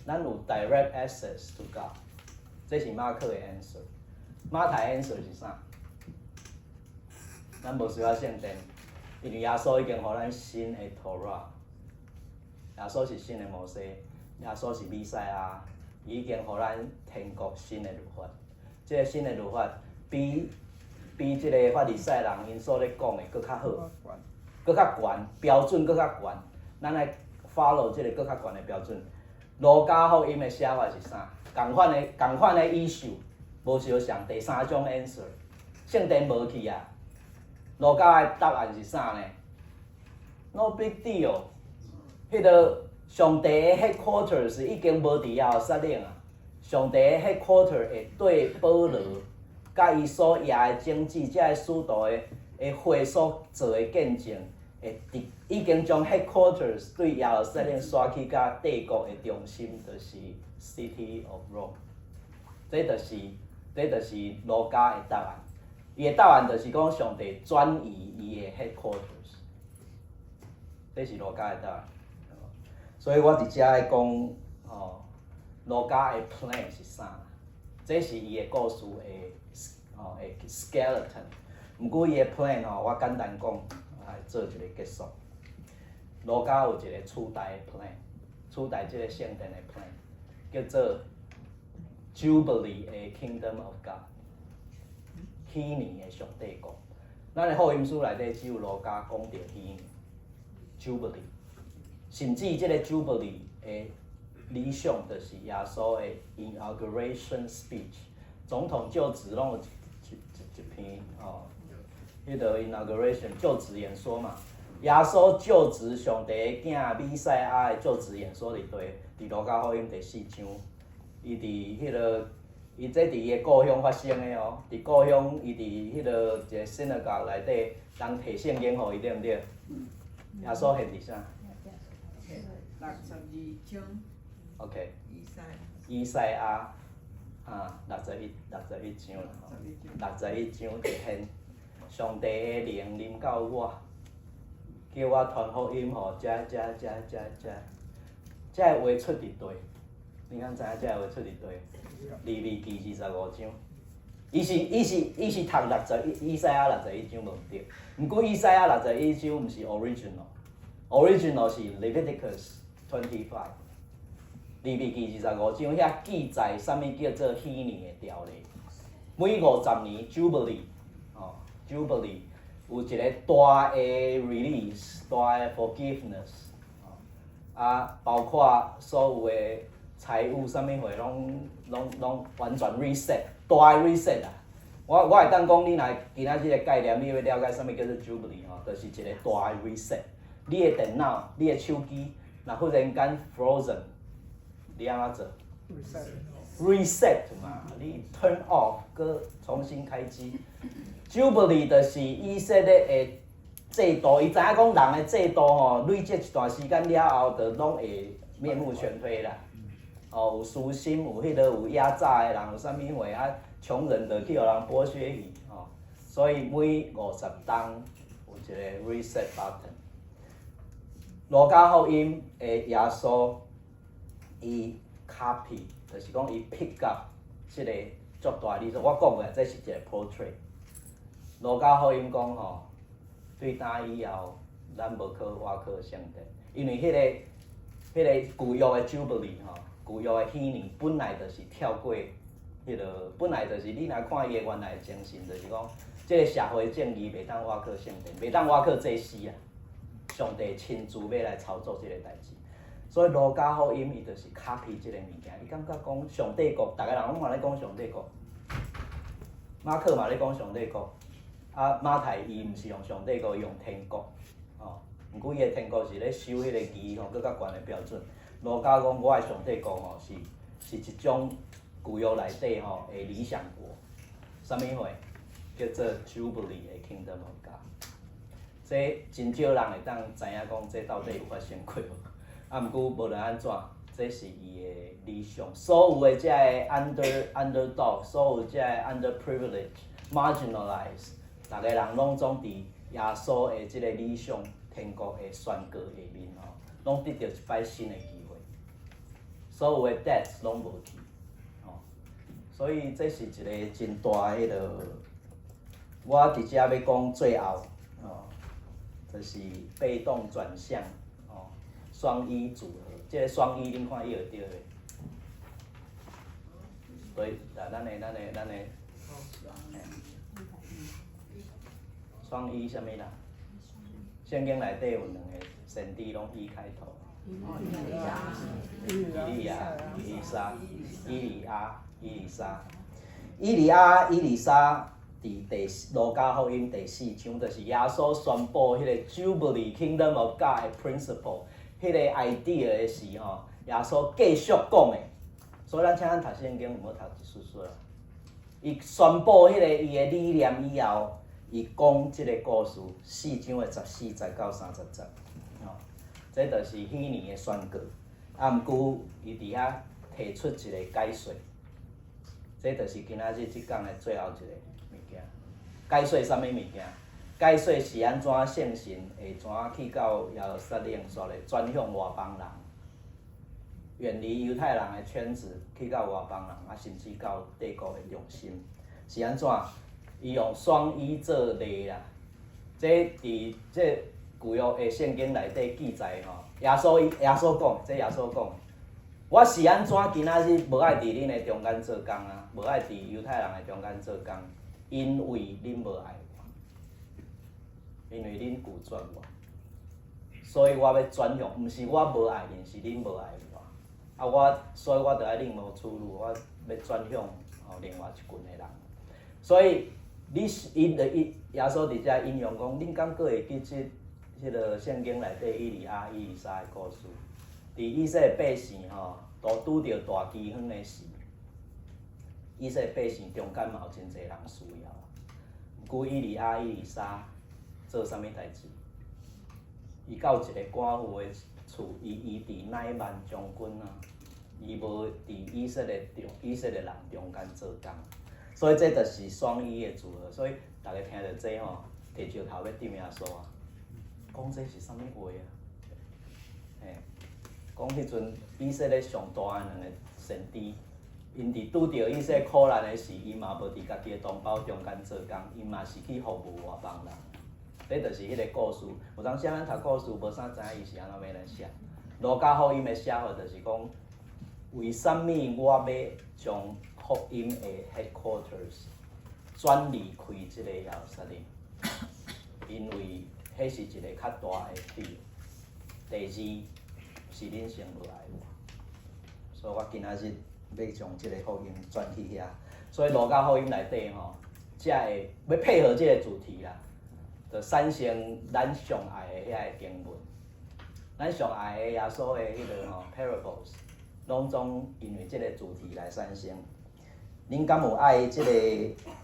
咱有 direct access to God，這是馬克的 answer。馬太 answer 是啥？咱無需要聖殿，因為耶穌已經予咱新的 Torah。耶穌是新的摩西，耶穌是彌賽亞，伊已經予咱天國新的律法。這個新的律法比這個法利賽人𪜶所咧講的閣較好，閣較懸，標準閣較懸。咱來 follow 這個閣較懸的標準。路加福音的寫法是啥？仝款的 issue，無相仝。第三種 answer，聖殿無去啊。路加的答案是啥呢？No big deal。彼個上帝的 headquarters 已經無佇耶路撒冷啊。上帝的 headquarters 會對保羅佮伊所掖的種子，這个使徒的會所做的見證，會佇已經將 headquarters 對耶路撒冷徙去佮帝國的中心，就是 City of Rome。這就是路加的答案。伊的答案就是講上帝轉移伊的 headquarters，這是路加的答案。所以我佇遮愛講，吼，路加的 plan 是啥？這是伊的故事的，吼的 skeleton。毋過伊的 plan 吼，我簡單講，來做一個結束。路加有一個取代的 plan，取代這個聖殿的 plan，叫做 Jubilee 的 Kingdom of God，禧年的上帝國。咱的福音書內底只有路加講著禧年 Jubilee，甚至這個 Jubilee 的理想，就是耶穌的 inauguration speech，總統就職攏有一篇吼，彼個 inauguration 就職演說嘛。耶穌就職上帝的囝彌賽亞的就職演說佇佗？佇路加福音第四章，伊佇彼個，伊這佇伊的故鄉發生的哦，佇故鄉伊佇彼個一個 synagogue 內底，人提聖經予伊對毋對？耶穌獻佇啥？ 62章。 OK。以賽。以賽亞啊，61章啦吼，六十一章就獻上帝的靈臨到我，叫我傳福音予遮遮遮遮遮，這个話出佇佗？你敢知影這个話出佇佗？利未記25章，伊是讀六十一以賽亞六十一章無毋對，毋過以賽亞六十一章毋是 original，original 是 Leviticus 25。利未記二十五章遐記載啥物叫做禧年的條例，每五十年 Jubilee，哦 Jubilee 有一個大的 release，大的 forgiveness，哦啊，包括所有的財務啥物貨攏攏攏完全 reset，大的 reset 啊！我會當講，你若今仔這個概念，你欲了解啥物叫做 Jubilee 吼，就是一個大的 reset。你的電腦、你的手機，若忽然間 frozen，你按怎做？reset 嘛，你 turn off，閣重新開機。Jubilee 就是以色列的制度，伊知影講人的制度吼，累積一段時間了後，就攏會面目全非啦。哦，有私心，有彼個有壓榨的人，有啥物貨啊？窮人就去予人剝削去，吼。所以每五十冬有一個 reset button。路加福音的耶穌，伊 copy，就是講伊 pick up 這個足大理想。我講過，這是一個 portrait。路加福音講吼，對今以後，咱無靠倚靠聖殿，因為彼個舊約的 Jubilee 吼，舊約的禧年本來就是跳過彼個，本來就是你若看伊的原來精神，就是講，這個社會正義袂當倚靠聖殿，袂當倚靠祭司啊，上帝親自欲來操作這個代誌。所以路加福音伊就是 copy 這個物件，伊感覺講上帝國，逐个人攏嘛咧講上帝國，馬可嘛咧講上帝國，啊馬太伊毋是用上帝國，伊用天國，吼，毋過伊的天國是咧守彼個義吼，閣較懸的標準。路加講我的上帝國吼是一種舊約內底吼的理想國，啥物貨？叫做 Jubilee 的 Kingdom of God。這真少人會當知影講這到底有發生過無？啊，毋過無論按怎，這是伊的理想。所有的這个 underdog，所有這个 underprivileged、marginalized，逐个人攏總佇耶穌的這個理想天國的宣告下面吼，攏得著一擺新的機會。所有的 debt 攏無去，吼。所以這是一個真大的彼個。我佇遮欲講最後，吼，就是被動轉向，吼，雙一組合。這個雙一恁看伊會對袂？對，來，咱的雙一啥物啦？聖經內底有兩個先知攏一開頭。以利亞、以利沙、以利亞、以利沙、以利亞、以利沙。佇第路加福音第四章，就是耶穌宣布彼個 Jubilee Kingdom of God 的 principle，彼個 idea 的時吼，耶穌繼續講的。所以咱請咱讀聖經，毋好讀一絲絲啦。伊宣布彼個伊的理念以後，伊講這個故事，四章的14節到30節，吼，這就是禧年的宣告。啊，毋過伊佇遐提出一個解說，這就是今仔日這講的最後一個物件。解說啥物物件？解說是按怎聖神會怎去到耶路撒冷，煞來轉向外邦人，遠離猶太人的圈子，去到外邦人，啊，甚至到帝國的中心，是按怎？伊用雙一做例啦。這佇這舊約的聖經內底記載吼，耶穌講，這耶穌講，我是按怎今仔日無愛佇恁的中間做工啊？無愛佇猶太人的中間做工，因為恁無愛我，因為恁拒絕我，所以我欲轉向，毋是我無愛恁，是恁無愛我。啊，我所以我著愛另謀出路，我欲轉向吼另外一群的人。所以你是伊著伊耶穌佇遮引用講，恁敢閣會記這彼个聖經內底以利亞、以利沙的故事？佇以色列百姓吼，都拄著大饑荒的時，以色列百姓中間嘛有真濟人需要。毋過以利亞、以利沙做啥物代誌？伊到一個寡婦的厝，伊醫治乃縵將軍啊，伊無佇以色列人中間做工，所以這就是雙醫的組合。所以逐家聽著這吼，提石頭欲擲耶穌啊，講這是啥物話啊？嘿，講彼陣以色列上大的兩个先知，𪜶佇拄著以色列苦難的時，伊嘛無佇家己的同胞中間做工，伊嘛是去服務外邦人。這就是彼個故事。有當時咱讀故事無啥知影伊是按怎欲來寫。路加福音的寫法就是講，為啥物我欲將福音的 headquarters 轉離開這个耶路撒冷？因為彼是一個較大的 field。第二是恁先無愛我，所以我今仔日欲將這個福音轉去遐。所以路加福音內底吼，才會欲配合這個主題啦。就產生咱上愛的遐个經文，咱上愛的耶穌的彼个吼 parables，攏總因為這個主題來產生。恁敢有愛這個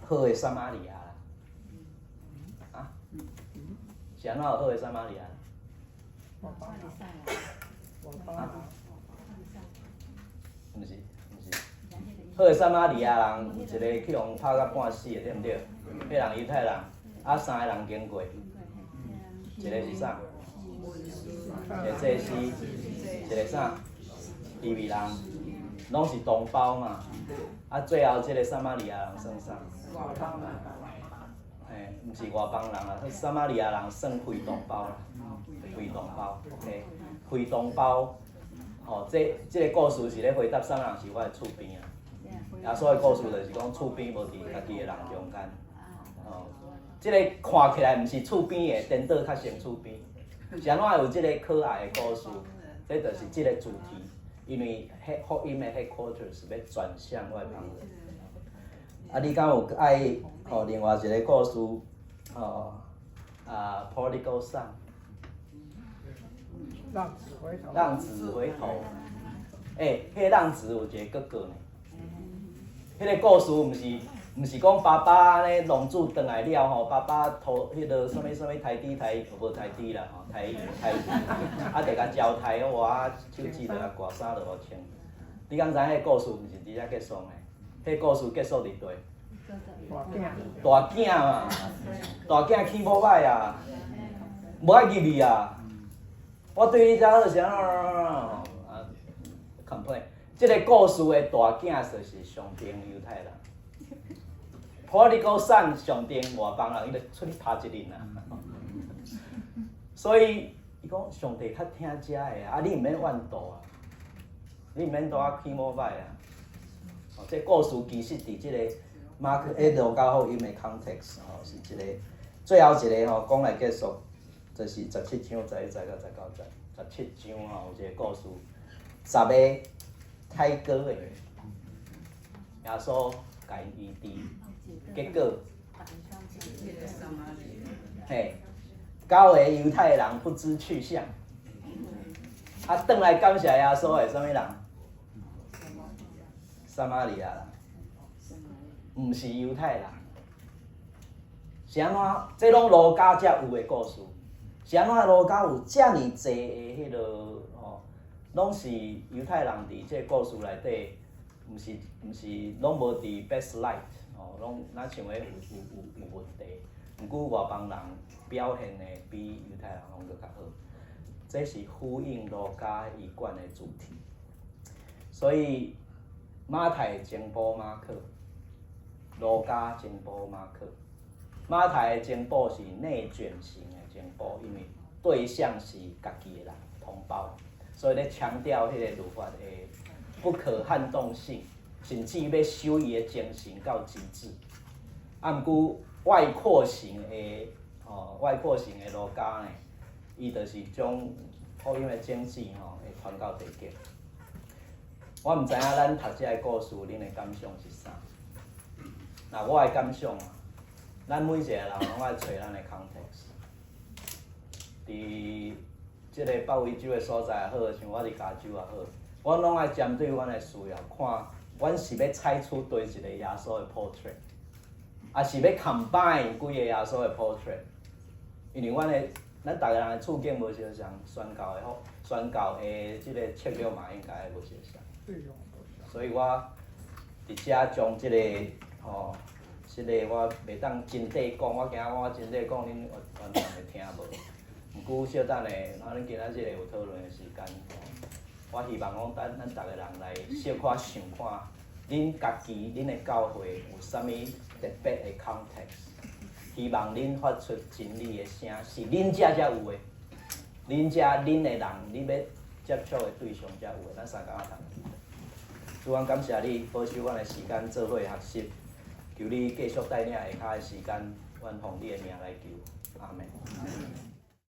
好的撒瑪利亞？啊？是按怎有好的撒瑪利亞？啊？毋是，毋是。好的撒瑪利亞人有一个去予拍甲半死的，對毋對？彼人猶太人。啊，三个人經過，一个是啥？一个祭司，一个啥？利未人，攏是同胞嘛。啊，最後這个撒瑪利亞人算啥？嘿，毋是外邦人啊，撒瑪利亞人算非同胞啦，非同胞，OK，非同胞，吼，這个故事是咧回答啥物人是我的厝邊啊？耶穌的故事就是講厝邊無佇家己的人中間，吼。這个看起來毋是厝邊的，顛倒較像厝邊。是按怎會有這个可愛的故事？這就是這个主題，因為福音的 headquarters 欲轉向外邦人。啊，你敢有愛吼另外一个故事？吼啊，Prodigal Son。浪子回頭。浪子回頭。欸，彼个浪子有一个哥哥呢。彼个故事毋是講爸爸按呢浪子轉來了吼，爸爸討彼个啥物啥物刣豬刣無刣豬啦吼，刣刣啊，就共招待我手指就共割衫就予穿。你敢知影彼个故事毋是佇遮結束的？彼个故事結束佇佗？大囝嘛，大囝起某歹啊，無愛入去啊。我對你遮好啥啊？complain。這个故事的大囝就是上頂猶太人。Prodigal Son 上頂外邦人，伊就出去拍一輪啊。所以伊講上帝較疼遮的啊，你毋免怨妒啊，你毋免拄仔起某歹啊。哦，這故事其實佇這个馬可欸路加福音的 context 吼，是一個最後一个吼講來結束，就是17章11節到19節。十七章吼有一个故事，十个太哥的耶穌共𪜶醫治，結果，嘿，九个猶太人不知去向，啊，轉來感謝耶穌的啥物人？撒瑪利亞人，毋是猶太人。是按怎？這攏路加才有的故事。是按怎路加有遮爾濟的彼个吼，攏是猶太人佇這个故事內底，毋是攏無佇 best light 吼，攏若像咧有問題。毋過外邦人表現的比猶太人攏閣較好，這是呼應路加一貫的主題。所以馬太增補馬可，路加增補馬可。馬太的增補是內捲型的增補，因為對象是家己的人同胞，所以咧強調彼个律法的不可撼動性，甚至欲守伊的精神到極致。啊，毋過外擴型的吼，外擴型的路加呢，伊就是將福音的種子吼，會傳到地極。我毋知影咱讀這个故事，恁的感想是啥？那我的感想啊，咱每一個人攏愛揣咱的 context。佇這個北威州的所在也好，像我佇加州也好，阮攏愛針對阮的需要看，阮是欲採取佗一個耶穌的 portrait，抑是欲 combine 幾個耶穌的 portrait？因為阮的咱逐个人的處境無相仝，宣教的好，宣教的這个策略嘛應該無相仝。所以我佇遮將這個吼，這个我袂當真塊講，我驚我真塊講，恁完全會聽無。毋過小等下，咱今仔日有討論的時間，我希望講咱逐个人來小可想看，恁家己恁的教會有啥物特別的 context，希望恁發出真理的聲，是恁遮才有的，恁遮恁的人，恁欲接觸的對象才有的。咱三工仔通。主，阮感謝你保守阮的時間做伙學習，求你繼續帶領下跤的時間，阮奉你的名來求，阿門。